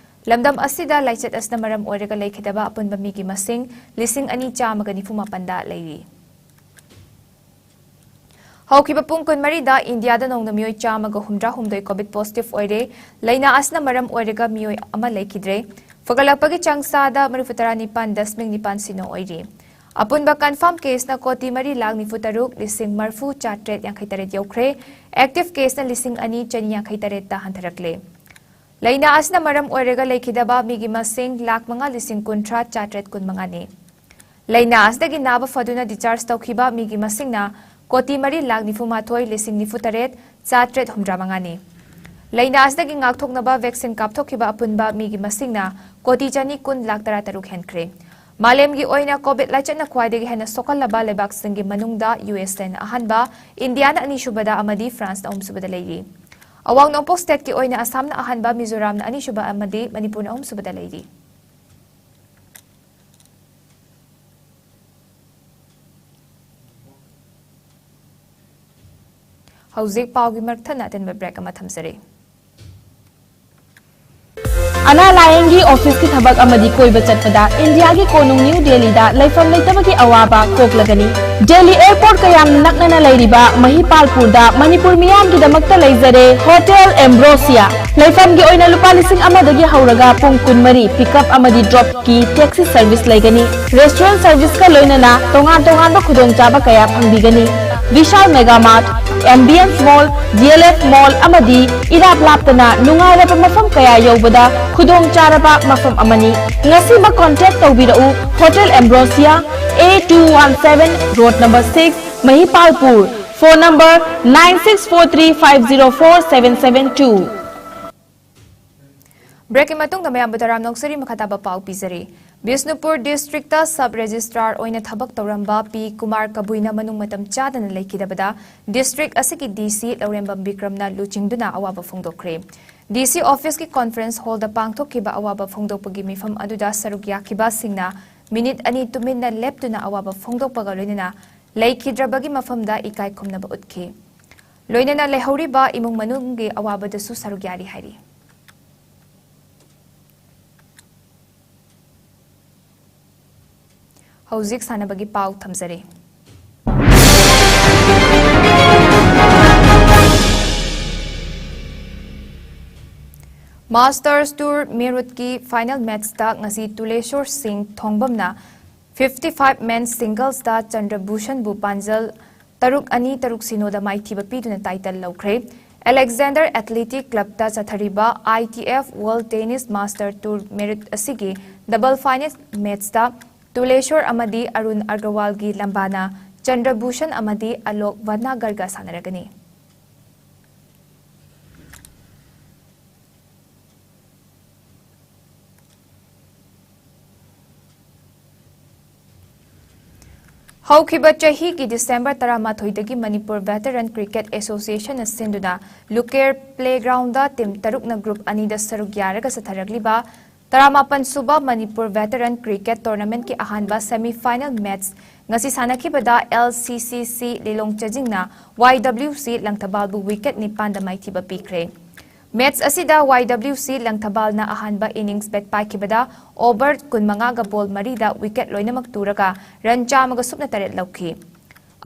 ꯂꯝꯗꯝ ꯑꯁꯤꯗ ꯂꯥꯏꯆꯠ ꯑꯁꯤꯅ ꯃꯔꯝ ꯑꯣꯏꯔꯒ ꯂꯩꯈꯤꯗꯕ ꯑꯄꯨꯟꯕ ꯃꯤꯒꯤ ꯃꯁꯤꯡ ꯂꯤꯁꯤꯡ ꯑꯅꯤ ꯆꯥꯝꯃꯒ ꯅꯤꯐꯨ ꯃꯥꯄꯟꯗ ꯂꯩꯔꯤ꯫ ꯍꯧꯈꯤꯕ ꯄꯨꯡ ꯀꯨꯟꯃꯔꯤꯗ ꯏꯟꯗꯤꯌꯥꯗ ꯅꯧꯅ ꯃꯤꯑꯣꯏ ꯆꯥꯝꯃꯒ ꯍꯨꯝꯗ꯭ꯔꯥꯍꯨꯝꯗꯣꯏ COVID positive ꯑꯣꯏꯔꯦ꯫ ꯂꯥꯏꯅꯥ ꯑꯁꯤꯅ ꯃꯔꯝ ꯑꯣꯏꯔꯒ ꯃꯤꯑꯣꯏ ꯑꯃ ꯂꯩꯈꯤꯗ꯭ꯔꯦ꯫ ꯐꯒꯠꯂꯛꯄꯒꯤ ꯆꯥꯡ ꯆꯥꯗ ꯃꯔꯤꯐꯨꯇꯔꯥ ꯅꯤꯄꯥꯟ ꯗꯁꯃꯤꯛ ꯅꯤꯄꯥꯟ ꯁꯤꯅꯣ ꯑꯣꯏꯔꯤ꯫ ꯑꯄꯨꯟꯕ confirm caseꯅ ꯀꯣꯇꯤ ꯃꯔꯤ ꯂꯥꯈ ꯅꯤꯐꯨꯇꯔꯨꯛ ꯂꯤꯁꯤꯡ ꯃꯔꯤꯐꯨ ꯆꯥꯇ꯭ꯔꯦꯠ ꯌꯥꯡꯈꯩ ꯇꯔꯦꯠ ꯌꯧꯈ꯭ꯔꯦ꯫ Active caseꯅ ꯂꯤꯁꯤꯡ ꯑꯅꯤ ꯆꯅꯤ ꯌꯥꯡꯈꯩ ꯇꯔꯦꯠꯇ ꯍꯟꯊꯔꯛꯂꯦ꯫ ꯂꯥꯏꯅꯥ ꯑꯁꯤꯅ ꯃꯔꯝ ꯑꯣꯏꯔꯒ ꯂꯩꯈꯤꯗꯕ ꯃꯤꯒꯤ ꯃꯁꯤꯡ ꯂꯥꯈ ꯃꯉꯥ ꯂꯤꯁꯤꯡ ꯀꯨꯟꯊ꯭ꯔꯥ ꯆꯥꯇ꯭ꯔꯦꯠ ꯀꯨꯟꯃꯉꯥꯅꯤ꯫ ꯂꯥꯏꯅꯥ ꯑꯁꯤꯗꯒꯤ ꯅꯥꯕ ꯐꯗꯨꯅ discharge ꯇꯧꯈꯤꯕ ꯃꯤꯒꯤ ꯃꯁꯤꯡꯅ ꯀꯣꯇꯤ ꯃꯔꯤ ꯂꯥꯈ ꯅꯤꯐꯨ ꯃꯥꯊꯣꯏ ꯂꯤꯁꯤꯡ ꯅꯤꯐꯨ ꯇꯔꯦꯠ ꯆꯥꯇ꯭ꯔꯦꯠ ꯍꯨꯝꯗ꯭ꯔꯥ ꯃꯉꯥꯅꯤ꯫ ꯂꯥꯏꯅꯥ ꯑꯁꯤꯗꯒꯤ ꯉꯥꯛꯊꯣꯛꯅꯕ vaccine ꯀꯥꯞꯊꯣꯛꯈꯤꯕ ꯑꯄꯨꯟꯕ ꯃꯤꯒꯤ ꯃꯁꯤꯡꯅ ꯀꯣꯇꯤ ꯆꯅꯤ ꯀꯨꯟ ꯂꯥꯈ ꯇꯔꯥꯇꯔꯨꯛ ꯍꯦꯟꯈ꯭ꯔꯦ꯫ ꯃꯥꯂꯦꯝꯒꯤ ꯑꯣꯏꯅ COVID ꯂꯥꯏꯆꯠꯅ ꯈ꯭ꯋꯥꯏꯗꯒꯤ ꯍꯦꯟꯅ ꯁꯣꯛꯍꯜꯂꯕ ꯂꯩꯕꯥꯛꯁꯤꯡꯒꯤ ꯃꯅꯨꯡꯗ USAꯅ ꯑꯍꯥꯟꯕ, ꯏꯟꯗꯤꯌꯥꯅ ꯑꯅꯤꯁꯨꯕꯗ ꯑꯃꯗꯤ ꯐ꯭ꯔꯥꯟꯁꯅ ꯑꯍꯨꯝꯁꯨꯕꯗ ꯂꯩꯔꯤ꯫ ꯑꯋꯥꯡ ꯅꯣꯡꯄꯣꯛ stateꯀꯤ ꯑꯣꯏꯅ ꯑꯁꯥꯝꯅ ꯑꯍꯥꯟꯕ, ꯃꯤꯖꯣꯔꯥꯝꯅ ꯑꯅꯤꯁꯨꯕ ꯑꯃꯗꯤ ꯃꯅꯤꯄꯨꯔꯅ ꯑꯍꯨꯝꯁꯨꯕꯗ ꯂꯩꯔꯤ꯫ ꯍꯧꯖꯤꯛ ꯄꯥꯎꯒꯤ ꯃꯔꯛ ꯊꯠꯅ ꯑꯇꯦꯟꯕ break ꯑꯃ ꯊꯝꯖꯔꯤ꯫ ꯂꯥꯌꯦꯡꯒꯤ ꯑꯣꯐꯤꯁꯀꯤ ꯊꯕꯛ ꯑꯃꯗꯤ ꯀꯣꯏꯕ ꯆꯠꯄꯗ ꯏꯟꯗꯤꯌꯥꯒꯤ ꯀꯣꯅꯨꯡ ꯅ꯭ꯌꯨ ꯗꯦꯜꯂꯤꯗ ꯂꯩꯐꯝ ꯂꯩꯇꯕꯒꯤ ꯑꯋꯥꯕ ꯀꯣꯛꯂꯒꯅꯤ꯫ ꯗꯦꯜꯂꯤ ꯑꯦꯌꯔꯄꯣꯔꯠꯀ ꯌꯥꯝ ꯅꯛꯅꯅ ꯂꯩꯔꯤꯕ ꯃꯍꯤꯄꯥꯜꯄꯨꯔꯗ ꯃꯅꯤꯄꯨꯔ ꯃꯤꯌꯥꯝꯒꯤꯗꯃꯛꯇ ꯂꯩꯖꯔꯦ ꯍꯣꯇꯦꯜ ꯑꯦꯝꯕ꯭ꯔꯣꯁꯤꯌꯥ꯫ ꯂꯩꯐꯝꯒꯤ ꯑꯣꯏꯅ ꯂꯨꯄꯥ ꯂꯤꯁꯤꯡ ꯑꯃꯗꯒꯤ ꯍꯧꯔꯒ ꯄꯨꯡ ꯀꯨꯟꯃꯔꯤ ꯄꯤꯛꯑꯞ ꯑꯃꯗꯤ ꯗ꯭ꯔꯣꯞꯀꯤ ꯇꯦꯛꯁꯤ ꯁꯔꯚꯤꯁ ꯂꯩꯒꯅꯤ꯫ ꯔꯦꯁꯇꯨꯔꯦꯟ ꯁꯔꯚꯤꯁꯀ ꯂꯣꯏꯅꯅ ꯇꯣꯉꯥꯟ ꯇꯣꯉꯥꯟꯕ ꯈꯨꯗꯣꯡꯆꯥꯕ ꯀꯌꯥ ꯐꯪꯕꯤꯒꯅꯤ꯫ ꯕꯤꯁꯥꯜ ꯃꯦꯒꯥ ꯃꯥꯔꯠ, ꯑꯦꯝꯕꯤꯌꯟꯁ ꯃꯣꯜ, ꯗꯤ ꯑꯦꯜ ꯑꯦꯐ ꯃꯣꯜ ꯑꯃꯗꯤ ꯏꯔꯥꯞ ꯂꯥꯞꯇꯅ ꯅꯨꯡꯉꯥꯏꯔꯕ ꯃꯐꯝ ꯀꯌꯥ ꯌꯧꯕꯗ ꯈꯨꯗꯣꯡ ꯆꯥꯔꯕ ꯃꯐꯝ ꯑꯃꯅꯤ꯫ ꯉꯁꯤꯃꯛ ꯀꯣꯟꯇꯦꯛ ꯇꯧꯕꯤꯔꯛꯎ꯫ Hotel Ambrosia, A two one seven, road number six, Mahipalpur. Phone number nine six four three five zero four seven seven two. ꯕ꯭ꯔꯦꯛꯀꯤ ꯃꯇꯨꯡꯗ ꯃꯌꯥꯝꯕꯨ ꯇꯔꯥꯝ ꯅꯣꯛꯆꯔꯤ꯫ ꯃꯈꯥ ꯇꯥꯕ ꯄꯥꯎ ꯄꯤꯖꯔꯤ꯫ ꯕꯤꯁꯅꯨꯄꯨꯔ ꯗꯤꯁꯇ꯭ꯔꯤꯛꯇ ꯁꯕ ꯔꯦꯖꯤꯁꯇ꯭ꯔꯥꯔ ꯑꯣꯏꯅ ꯊꯕꯛ ꯇꯧꯔꯝꯕ ꯄꯤ ꯀꯨꯃꯥꯔ ꯀꯕꯨꯏꯅ ꯃꯅꯨꯡ ꯃꯇꯝ ꯆꯥꯗꯅ ꯂꯩꯈꯤꯗꯕꯗ ꯗꯤꯁꯇ꯭ꯔꯤꯛ ꯑꯁꯤꯒꯤ ꯗꯤ ꯁꯤ ꯂꯧꯔꯦꯝꯕꯝ ꯕꯤꯀ꯭ꯔꯝꯅ ꯂꯨꯆꯤꯡꯗꯨꯅ ꯑꯋꯥꯕ ꯐꯣꯡꯗꯣꯛꯈ꯭ꯔꯦ꯫ ꯗꯤ ꯁꯤ ꯑꯣꯐꯤꯁꯀꯤ ꯀꯣꯟꯐꯔꯦꯟꯁ ꯍꯣꯜꯗ ꯄꯥꯡꯊꯣꯛꯈꯤꯕ ꯑꯋꯥꯕ ꯐꯣꯡꯗꯣꯛꯄꯒꯤ ꯃꯤꯐꯝ ꯑꯗꯨꯗ ꯁꯔꯨꯛ ꯌꯥꯈꯤꯕꯁꯤꯡꯅ ꯃꯤꯅꯤꯠ ꯑꯅꯤ ꯇꯨꯃꯤꯟꯅ ꯂꯦꯞꯇꯨꯅ ꯑꯋꯥꯕ ꯐꯣꯡꯗꯣꯛꯄꯒ ꯂꯣꯏꯅꯅ ꯂꯩꯈꯤꯗ꯭ꯔꯕꯒꯤ ꯃꯐꯝꯗ ꯏꯀꯥꯏ ꯈꯨꯝꯅꯕ ꯎꯠꯈꯤ꯫ ꯂꯣꯏꯅꯅ ꯂꯩꯍꯧꯔꯤꯕ ꯏꯃꯨꯡ ꯃꯅꯨꯡꯒꯤ ꯑꯋꯥꯕꯗꯁꯨ ꯁꯔꯨꯛ ꯌꯥꯔꯤ ꯍꯥꯏꯔꯤ꯫ ꯍꯧꯖꯤꯛ ꯁꯥꯟꯅꯕꯒꯤ ꯄꯥꯎ ꯊꯝꯖꯔꯤ꯫ ꯃꯥꯁꯇꯔꯁ ꯇꯨꯔ ꯃꯦꯔꯨꯠꯀꯤ ꯐꯥꯏꯅꯦꯜ ꯃꯦꯠꯆꯇ ꯉꯁꯤ ꯇꯨꯂꯦꯁꯣꯔ ꯁꯤꯡ ꯊꯣꯡꯕꯝꯅ ꯐꯤꯐꯇꯤ ꯐꯥꯏꯚ ꯃꯦꯟ ꯁꯤꯡꯒꯜꯁꯇ ꯆꯟꯗ꯭ꯔꯚꯨꯁꯟꯕꯨ ꯄꯥꯟꯖꯜ ꯇꯔꯨꯛ ꯑꯅꯤ, ꯇꯔꯨꯛ ꯁꯤꯅꯣꯗ ꯃꯥꯏꯊꯤꯕ ꯄꯤꯗꯨꯅ ꯇꯥꯏꯇꯜ ꯂꯧꯈ꯭ꯔꯦ꯫ ꯑꯂꯦꯛꯖꯦꯟꯗꯔ ꯑꯦꯊꯂꯦꯇꯤꯛ ꯀ꯭ꯂꯕꯇ ꯆꯠꯊꯔꯤꯕ I T F world tennis master tour ꯃꯦꯔꯤꯠ ꯑꯁꯤꯒꯤ ꯗꯕꯜ ꯐꯥꯏꯅꯦꯜ ꯃꯦꯠꯆꯇ ꯇꯨꯂꯦꯁꯣꯔ ꯑꯃꯗꯤ ꯑꯔꯨꯟ ꯑꯒꯔꯋꯥꯜꯒꯤ ꯂꯝꯕꯥꯅ ꯆꯟꯗ꯭ꯔꯚꯨꯁꯟ ꯑꯃꯗꯤ ꯑꯂꯣꯛ ꯚꯠꯅꯥꯒꯔꯒ ꯁꯥꯟꯅꯔꯒꯅꯤ꯫ ꯍꯧꯈꯤꯕ ꯆꯍꯤꯒꯤ ꯗꯤꯁꯦꯝꯕꯔ ꯇꯔꯥꯃꯥꯊꯣꯏꯗꯒꯤ ꯃꯅꯤꯄꯨꯔ ꯚꯦꯇꯔꯟ ꯀ꯭ꯔꯤꯀꯦꯠ ꯑꯦꯁꯣꯁꯤꯌꯦꯁꯟꯅ ꯁꯤꯟꯗꯨꯅ ꯂꯨꯀꯦꯔ ꯄ꯭ꯂꯦꯒ꯭ꯔꯥꯎꯟꯗ ꯇꯤꯝ ꯇꯔꯨꯛꯅ ꯒ꯭ꯔꯨꯞ ꯑꯅꯤꯗ ꯁꯔꯨꯛ ꯌꯥꯔꯒ ꯆꯠꯊꯔꯛꯂꯤꯕ ꯇꯔꯥꯃꯥꯄꯟ ꯁꯨꯕ ꯃꯅꯤꯄꯨꯔ ꯚꯦꯇꯔꯟ ꯀ꯭ꯔꯤꯀꯦꯠ ꯇꯣꯔꯅꯥꯃꯦꯟꯠꯀꯤ ꯑꯍꯥꯟꯕ ꯁꯦꯃꯤ ꯐꯥꯏꯅꯦꯜ ꯃꯦꯠꯆ ꯉꯁꯤ ꯁꯥꯟꯅꯈꯤꯕꯗ ꯑꯦꯜ ꯁꯤ ꯁꯤ ꯁꯤ ꯂꯤꯂꯣꯡ ꯆꯥꯖꯤꯡꯅ ꯋꯥꯏ ꯗꯕ꯭ꯂꯤꯎ ꯁꯤ ꯂꯪꯊꯕꯥꯜꯕꯨ ꯋꯤꯀꯦꯠ ꯅꯤꯄꯥꯟꯗ ꯃꯥꯏꯊꯤꯕ ꯄꯤꯈ꯭ꯔꯦ꯫ Match ꯑꯁꯤꯗ Y W C ꯂꯪꯊꯕꯥꯜꯅ ꯑꯍꯥꯟꯕ innings bat ꯄꯥꯏꯈꯤꯕꯗ over ꯀꯨꯟꯃꯉꯥꯒ ball ꯃꯔꯤꯗ wicket ꯂꯣꯏꯅꯃꯛ ꯇꯨꯔꯒ run ꯆꯥꯝꯃꯒ ꯁꯨꯞꯅ ꯇꯔꯦꯠ ꯂꯧꯈꯤ꯫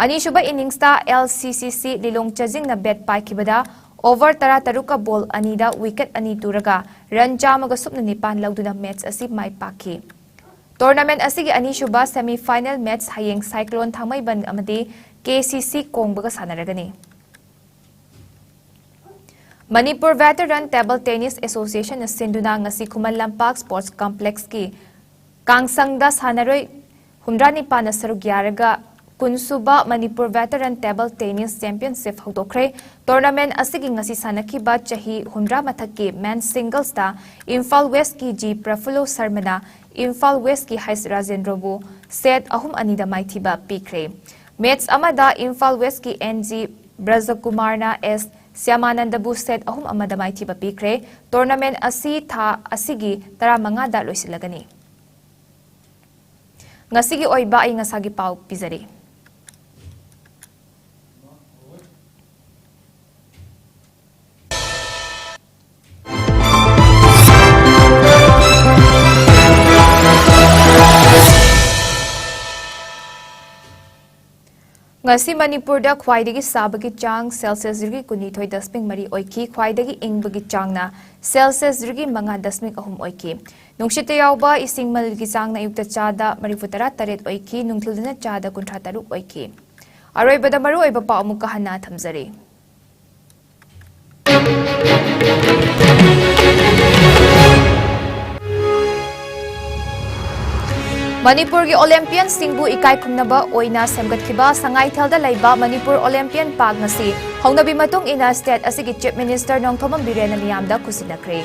ꯑꯅꯤꯁꯨꯕ innings ꯇ L C C C ꯂꯤꯂꯣꯡ ꯆꯥꯖꯤꯡꯅ bat ꯄꯥꯏꯈꯤꯕꯗ over ꯇꯔꯥꯇꯔꯨꯛꯀ ball ꯑꯅꯤꯗ wicket ꯑꯅꯤ ꯇꯨꯔꯒ run ꯆꯥꯝꯃꯒ ꯁꯨꯞꯅ ꯅꯤꯄꯥꯟ ꯂꯧꯗꯨꯅ match ꯑꯁꯤ ꯃꯥꯏ ꯄꯥꯛꯈꯤ꯫ Tournament ꯑꯁꯤꯒꯤ ꯑꯅꯤꯁꯨꯕ semi final match ꯍꯌꯦꯡ Cyclone ꯊꯥꯡꯃꯩꯕꯟ ꯑꯃꯗꯤ K C C ꯀꯣꯡꯕꯒ ꯁꯥꯟꯅꯔꯒꯅꯤ꯫ Manipur Veteran Table Tennis Association ꯅ ꯁꯤꯟꯗꯨꯅ ꯉꯁꯤ ꯈꯨꯃꯟ ꯂꯝꯄꯥꯛ Sports Complex ꯀꯤ ꯀꯥꯡꯁꯪꯗ ꯁꯥꯟꯅꯔꯣꯏ ꯍꯨꯝꯗ꯭ꯔꯥ ꯅꯤꯄꯥꯟꯅ ꯁꯔꯨꯛ ꯌꯥꯔꯒ ꯀꯨꯟꯁꯨꯕ Manipur Veteran Table Tennis Championship ꯍꯧꯗꯣꯛꯈ꯭ꯔꯦ꯫ Tournament ꯑꯁꯤꯒꯤ ꯉꯁꯤ ꯁꯥꯟꯅꯈꯤꯕ ꯆꯍꯤ ꯍꯨꯝꯗ꯭ꯔꯥ ꯃꯊꯛꯀꯤ men's singles ꯇ ꯏꯝꯐꯥꯜ West ꯀꯤ G ꯄ꯭ꯔꯐꯨꯜꯂꯣ ꯁꯔꯃꯅ ꯏꯝꯐꯥꯜ West ꯀꯤ H Rajendra ꯕꯨ set ꯑꯍꯨꯝ ꯑꯅꯤꯗ ꯃꯥꯏꯊꯤꯕ ꯄꯤꯈ꯭ꯔꯦ꯫ Match ꯑꯃꯗ ꯏꯝꯐꯥꯜ West ꯀꯤ N G ꯕ꯭ꯔꯖꯀꯨꯃꯥꯔꯅ S ꯁ꯭ꯌꯥꯃꯥꯅꯟꯗꯕꯨ set ꯑꯍꯨꯝ ꯑꯃꯗ ꯃꯥꯏꯊꯤꯕ ꯄꯤꯈ꯭ꯔꯦ꯫ Tournament ꯑꯁꯤ ꯊꯥ ꯑꯁꯤꯒꯤ ꯇꯔꯥꯃꯉꯥꯗ ꯂꯣꯏꯁꯤꯜꯂꯒꯅꯤ꯫ ꯉꯁꯤꯒꯤ ꯑꯣꯏꯕ ꯑꯏꯪ ꯑꯁꯥꯒꯤ ꯄꯥꯎ ꯄꯤꯖꯔꯤ꯫ ꯉꯁꯤ ꯃꯅꯤꯄꯨꯔꯗ ꯈ꯭ꯋꯥꯏꯗꯒꯤ ꯁꯥꯕꯒꯤ ꯆꯥꯡ Celsius degree ꯀꯨꯟꯅꯤꯊꯣꯏ ꯗꯁꯃꯤꯛ ꯃꯔꯤ ꯑꯣꯏꯈꯤ꯫ ꯈ꯭ꯋꯥꯏꯗꯒꯤ ꯏꯪꯕꯒꯤ ꯆꯥꯡꯅ Celsius degree ꯃꯉꯥ ꯗꯁꯃꯤꯛ ꯑꯍꯨꯝ ꯑꯣꯏꯈꯤ꯫ ꯅꯨꯡꯁꯤꯠꯇ ꯌꯥꯎꯕ ꯏꯁꯤꯡ ꯃꯅꯤꯜꯒꯤ ꯆꯥꯡꯅ ꯑꯌꯨꯛꯇ ꯆꯥꯗ ꯃꯔꯤꯐꯨ ꯇꯔꯥ ꯇꯔꯦꯠ ꯑꯣꯏꯈꯤ, ꯅꯨꯡꯊꯤꯜꯗꯅ ꯆꯥꯗ ꯀꯨꯟꯊ꯭ꯔꯥ ꯇꯔꯨꯛ ꯑꯣꯏꯈꯤ꯫ ꯑꯔꯣꯏꯕꯗ ꯃꯔꯨꯑꯣꯏꯕ ꯄꯥꯎ ꯑꯃꯨꯛꯀ ꯍꯟꯅ ꯊꯝꯖꯔꯤ꯫ ꯃꯅꯤꯄꯨꯔꯒꯤ Olympian ꯁꯤꯡꯕꯨ ꯏꯀꯥꯏ ꯈꯨꯝꯅꯕ ꯑꯣꯏꯅ ꯁꯦꯝꯒꯠꯈꯤꯕ ꯁꯉꯥꯏꯊꯦꯜꯗ ꯂꯩꯕ ꯃꯅꯤꯄꯨꯔ Olympian Park ꯉꯁꯤ ꯍꯧꯅꯕꯤ ꯃꯇꯨꯡ ꯏꯟꯅ state ꯑꯁꯤꯒꯤ Chief Minister ꯅꯣꯡꯊꯣꯝꯕꯝ ꯕꯤꯔꯦꯟꯅ ꯃꯤꯌꯥꯝꯗ ꯈꯨꯠꯁꯤꯟꯅꯈ꯭ꯔꯦ꯫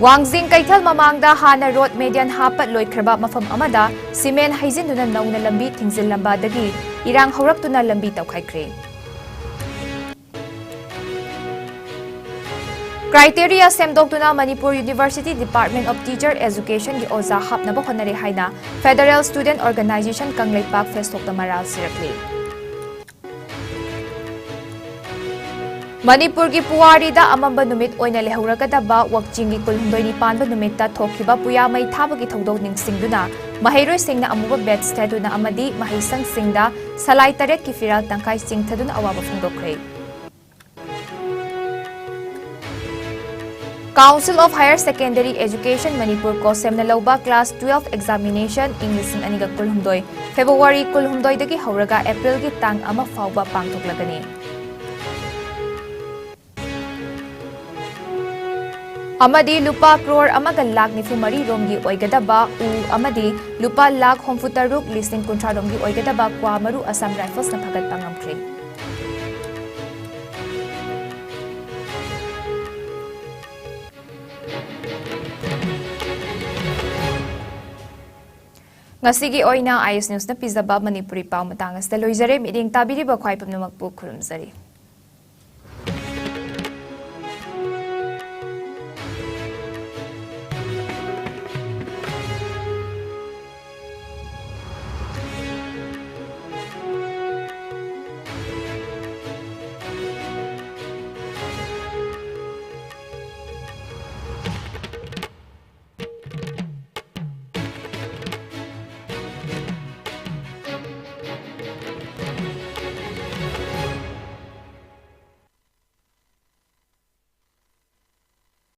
ꯋꯥꯡꯖꯤꯡ ꯀꯩꯊꯦꯜ ꯃꯃꯥꯡꯗ ꯍꯥꯟꯅ road median ꯍꯥꯞꯄ ꯂꯣꯏꯈ꯭ꯔꯕ ꯃꯐꯝ ꯑꯃꯗ cement ꯍꯩꯖꯤꯟꯗꯨꯅ ꯅꯧꯅ ꯂꯝꯕꯤ ꯊꯤꯡꯖꯤꯜꯂꯝꯕꯗꯒꯤ ꯏꯔꯥꯡ ꯍꯧꯔꯛꯇꯨꯅ ꯂꯝꯕꯤ ꯇꯧꯈꯥꯏꯈ꯭ꯔꯦ꯫ Criteria ꯁꯦꯝꯗꯣꯛꯇꯨꯅ Manipur University Department of Teacher Education ꯒꯤ ꯑꯣꯖꯥ ꯍꯥꯞꯅꯕ ꯍꯣꯠꯅꯔꯦ ꯍꯥꯏꯅ Federal Student Organisation Kangleipak FESTOC ꯇ ꯃꯔꯥꯜ ꯁꯤꯔꯛꯂꯤ꯫ ꯃꯅꯤꯄꯨꯔꯒꯤ ꯄꯨꯋꯥꯔꯤꯗ ꯑꯃꯝꯕ ꯅꯨꯃꯤꯠ ꯑꯣꯏꯅ ꯂꯩꯍꯧꯔꯒꯗꯕ ꯋꯥꯛꯆꯤꯡꯒꯤ ꯀꯨꯟꯍꯨꯝꯗꯣꯏꯅꯤ ꯄꯥꯟꯕ ꯅꯨꯃꯤꯠꯇ ꯊꯣꯛꯈꯤꯕ ꯄꯨꯌꯥ ꯃꯩ ꯊꯥꯕꯒꯤ ꯊꯧꯗꯣꯛ ꯅꯤꯡꯁꯤꯡꯗꯨꯅ ꯃꯍꯩꯔꯣꯏꯁꯤꯡꯅ ꯑꯃꯨꯕ ꯕꯦꯠꯁ ꯁꯦꯠꯇꯨꯅ ꯑꯃꯗꯤ ꯃꯍꯩꯁꯪꯁꯤꯡꯗ ꯁꯂꯥꯏ ꯇꯔꯦꯠꯀꯤ ꯐꯤꯔꯥꯜ ꯇꯪꯈꯥꯏ ꯆꯤꯡꯊꯗꯨꯅ ꯑꯋꯥꯕ ꯐꯣꯡꯗꯣꯛꯈ꯭ꯔꯦ꯫ Council of Higher Secondary Education Manipur, ꯀꯣꯁꯦꯝꯅ ꯂꯧꯕ class twelve examination ꯏꯪ ꯂꯤꯁꯤꯡ ꯑꯅꯤꯒ ꯀꯨꯟꯍꯨꯝꯗꯣꯏ February ꯀꯨꯟꯍꯨꯝꯗꯣꯏꯗꯒꯤ ꯍꯧꯔꯒ Aprilꯒꯤ ꯇꯥꯡ ꯑꯃ ꯐꯥꯎꯕ ꯄꯥꯡꯊꯣꯛꯂꯒꯅꯤ꯫ ꯑꯃꯗꯤ ꯂꯨꯄꯥ ꯀ꯭ꯔꯣꯔ ꯑꯃꯒ ꯂꯥꯈ ꯅꯤꯐꯨ ꯃꯔꯤ ꯔꯣꯝꯒꯤ ꯑꯣꯏꯒꯗꯕ ꯎ ꯑꯃꯗꯤ ꯂꯨꯄꯥ ꯂꯥꯈ ꯍꯨꯝꯐꯨ ꯇꯔꯨꯛ ꯂꯤꯁꯤꯡ ꯀꯨꯟꯊ꯭ꯔꯥ ꯔꯣꯝꯒꯤ ꯑꯣꯏꯒꯗꯕ ꯀ꯭ꯋꯥ ꯃꯔꯨ Assam Riflesꯅ ꯐꯒꯠꯄ ꯉꯝꯈ꯭ꯔꯦ꯫ ꯉꯁꯤꯒꯤ ꯑꯣꯏꯅ I S Newsꯅ ꯄꯤꯖꯕ ꯃꯅꯤꯄꯨꯔꯤ ꯄꯥꯎ ꯃꯇꯥꯡ ꯑꯁꯤꯗ ꯂꯣꯏꯖꯔꯦ꯫ ꯃꯤꯠꯌꯦꯡ ꯇꯥꯕꯤꯔꯤꯕ ꯈ꯭ꯋꯥꯏ ꯄꯨꯝꯅꯃꯛꯄꯨ ꯈꯨꯔꯨꯝꯖꯔꯤ꯫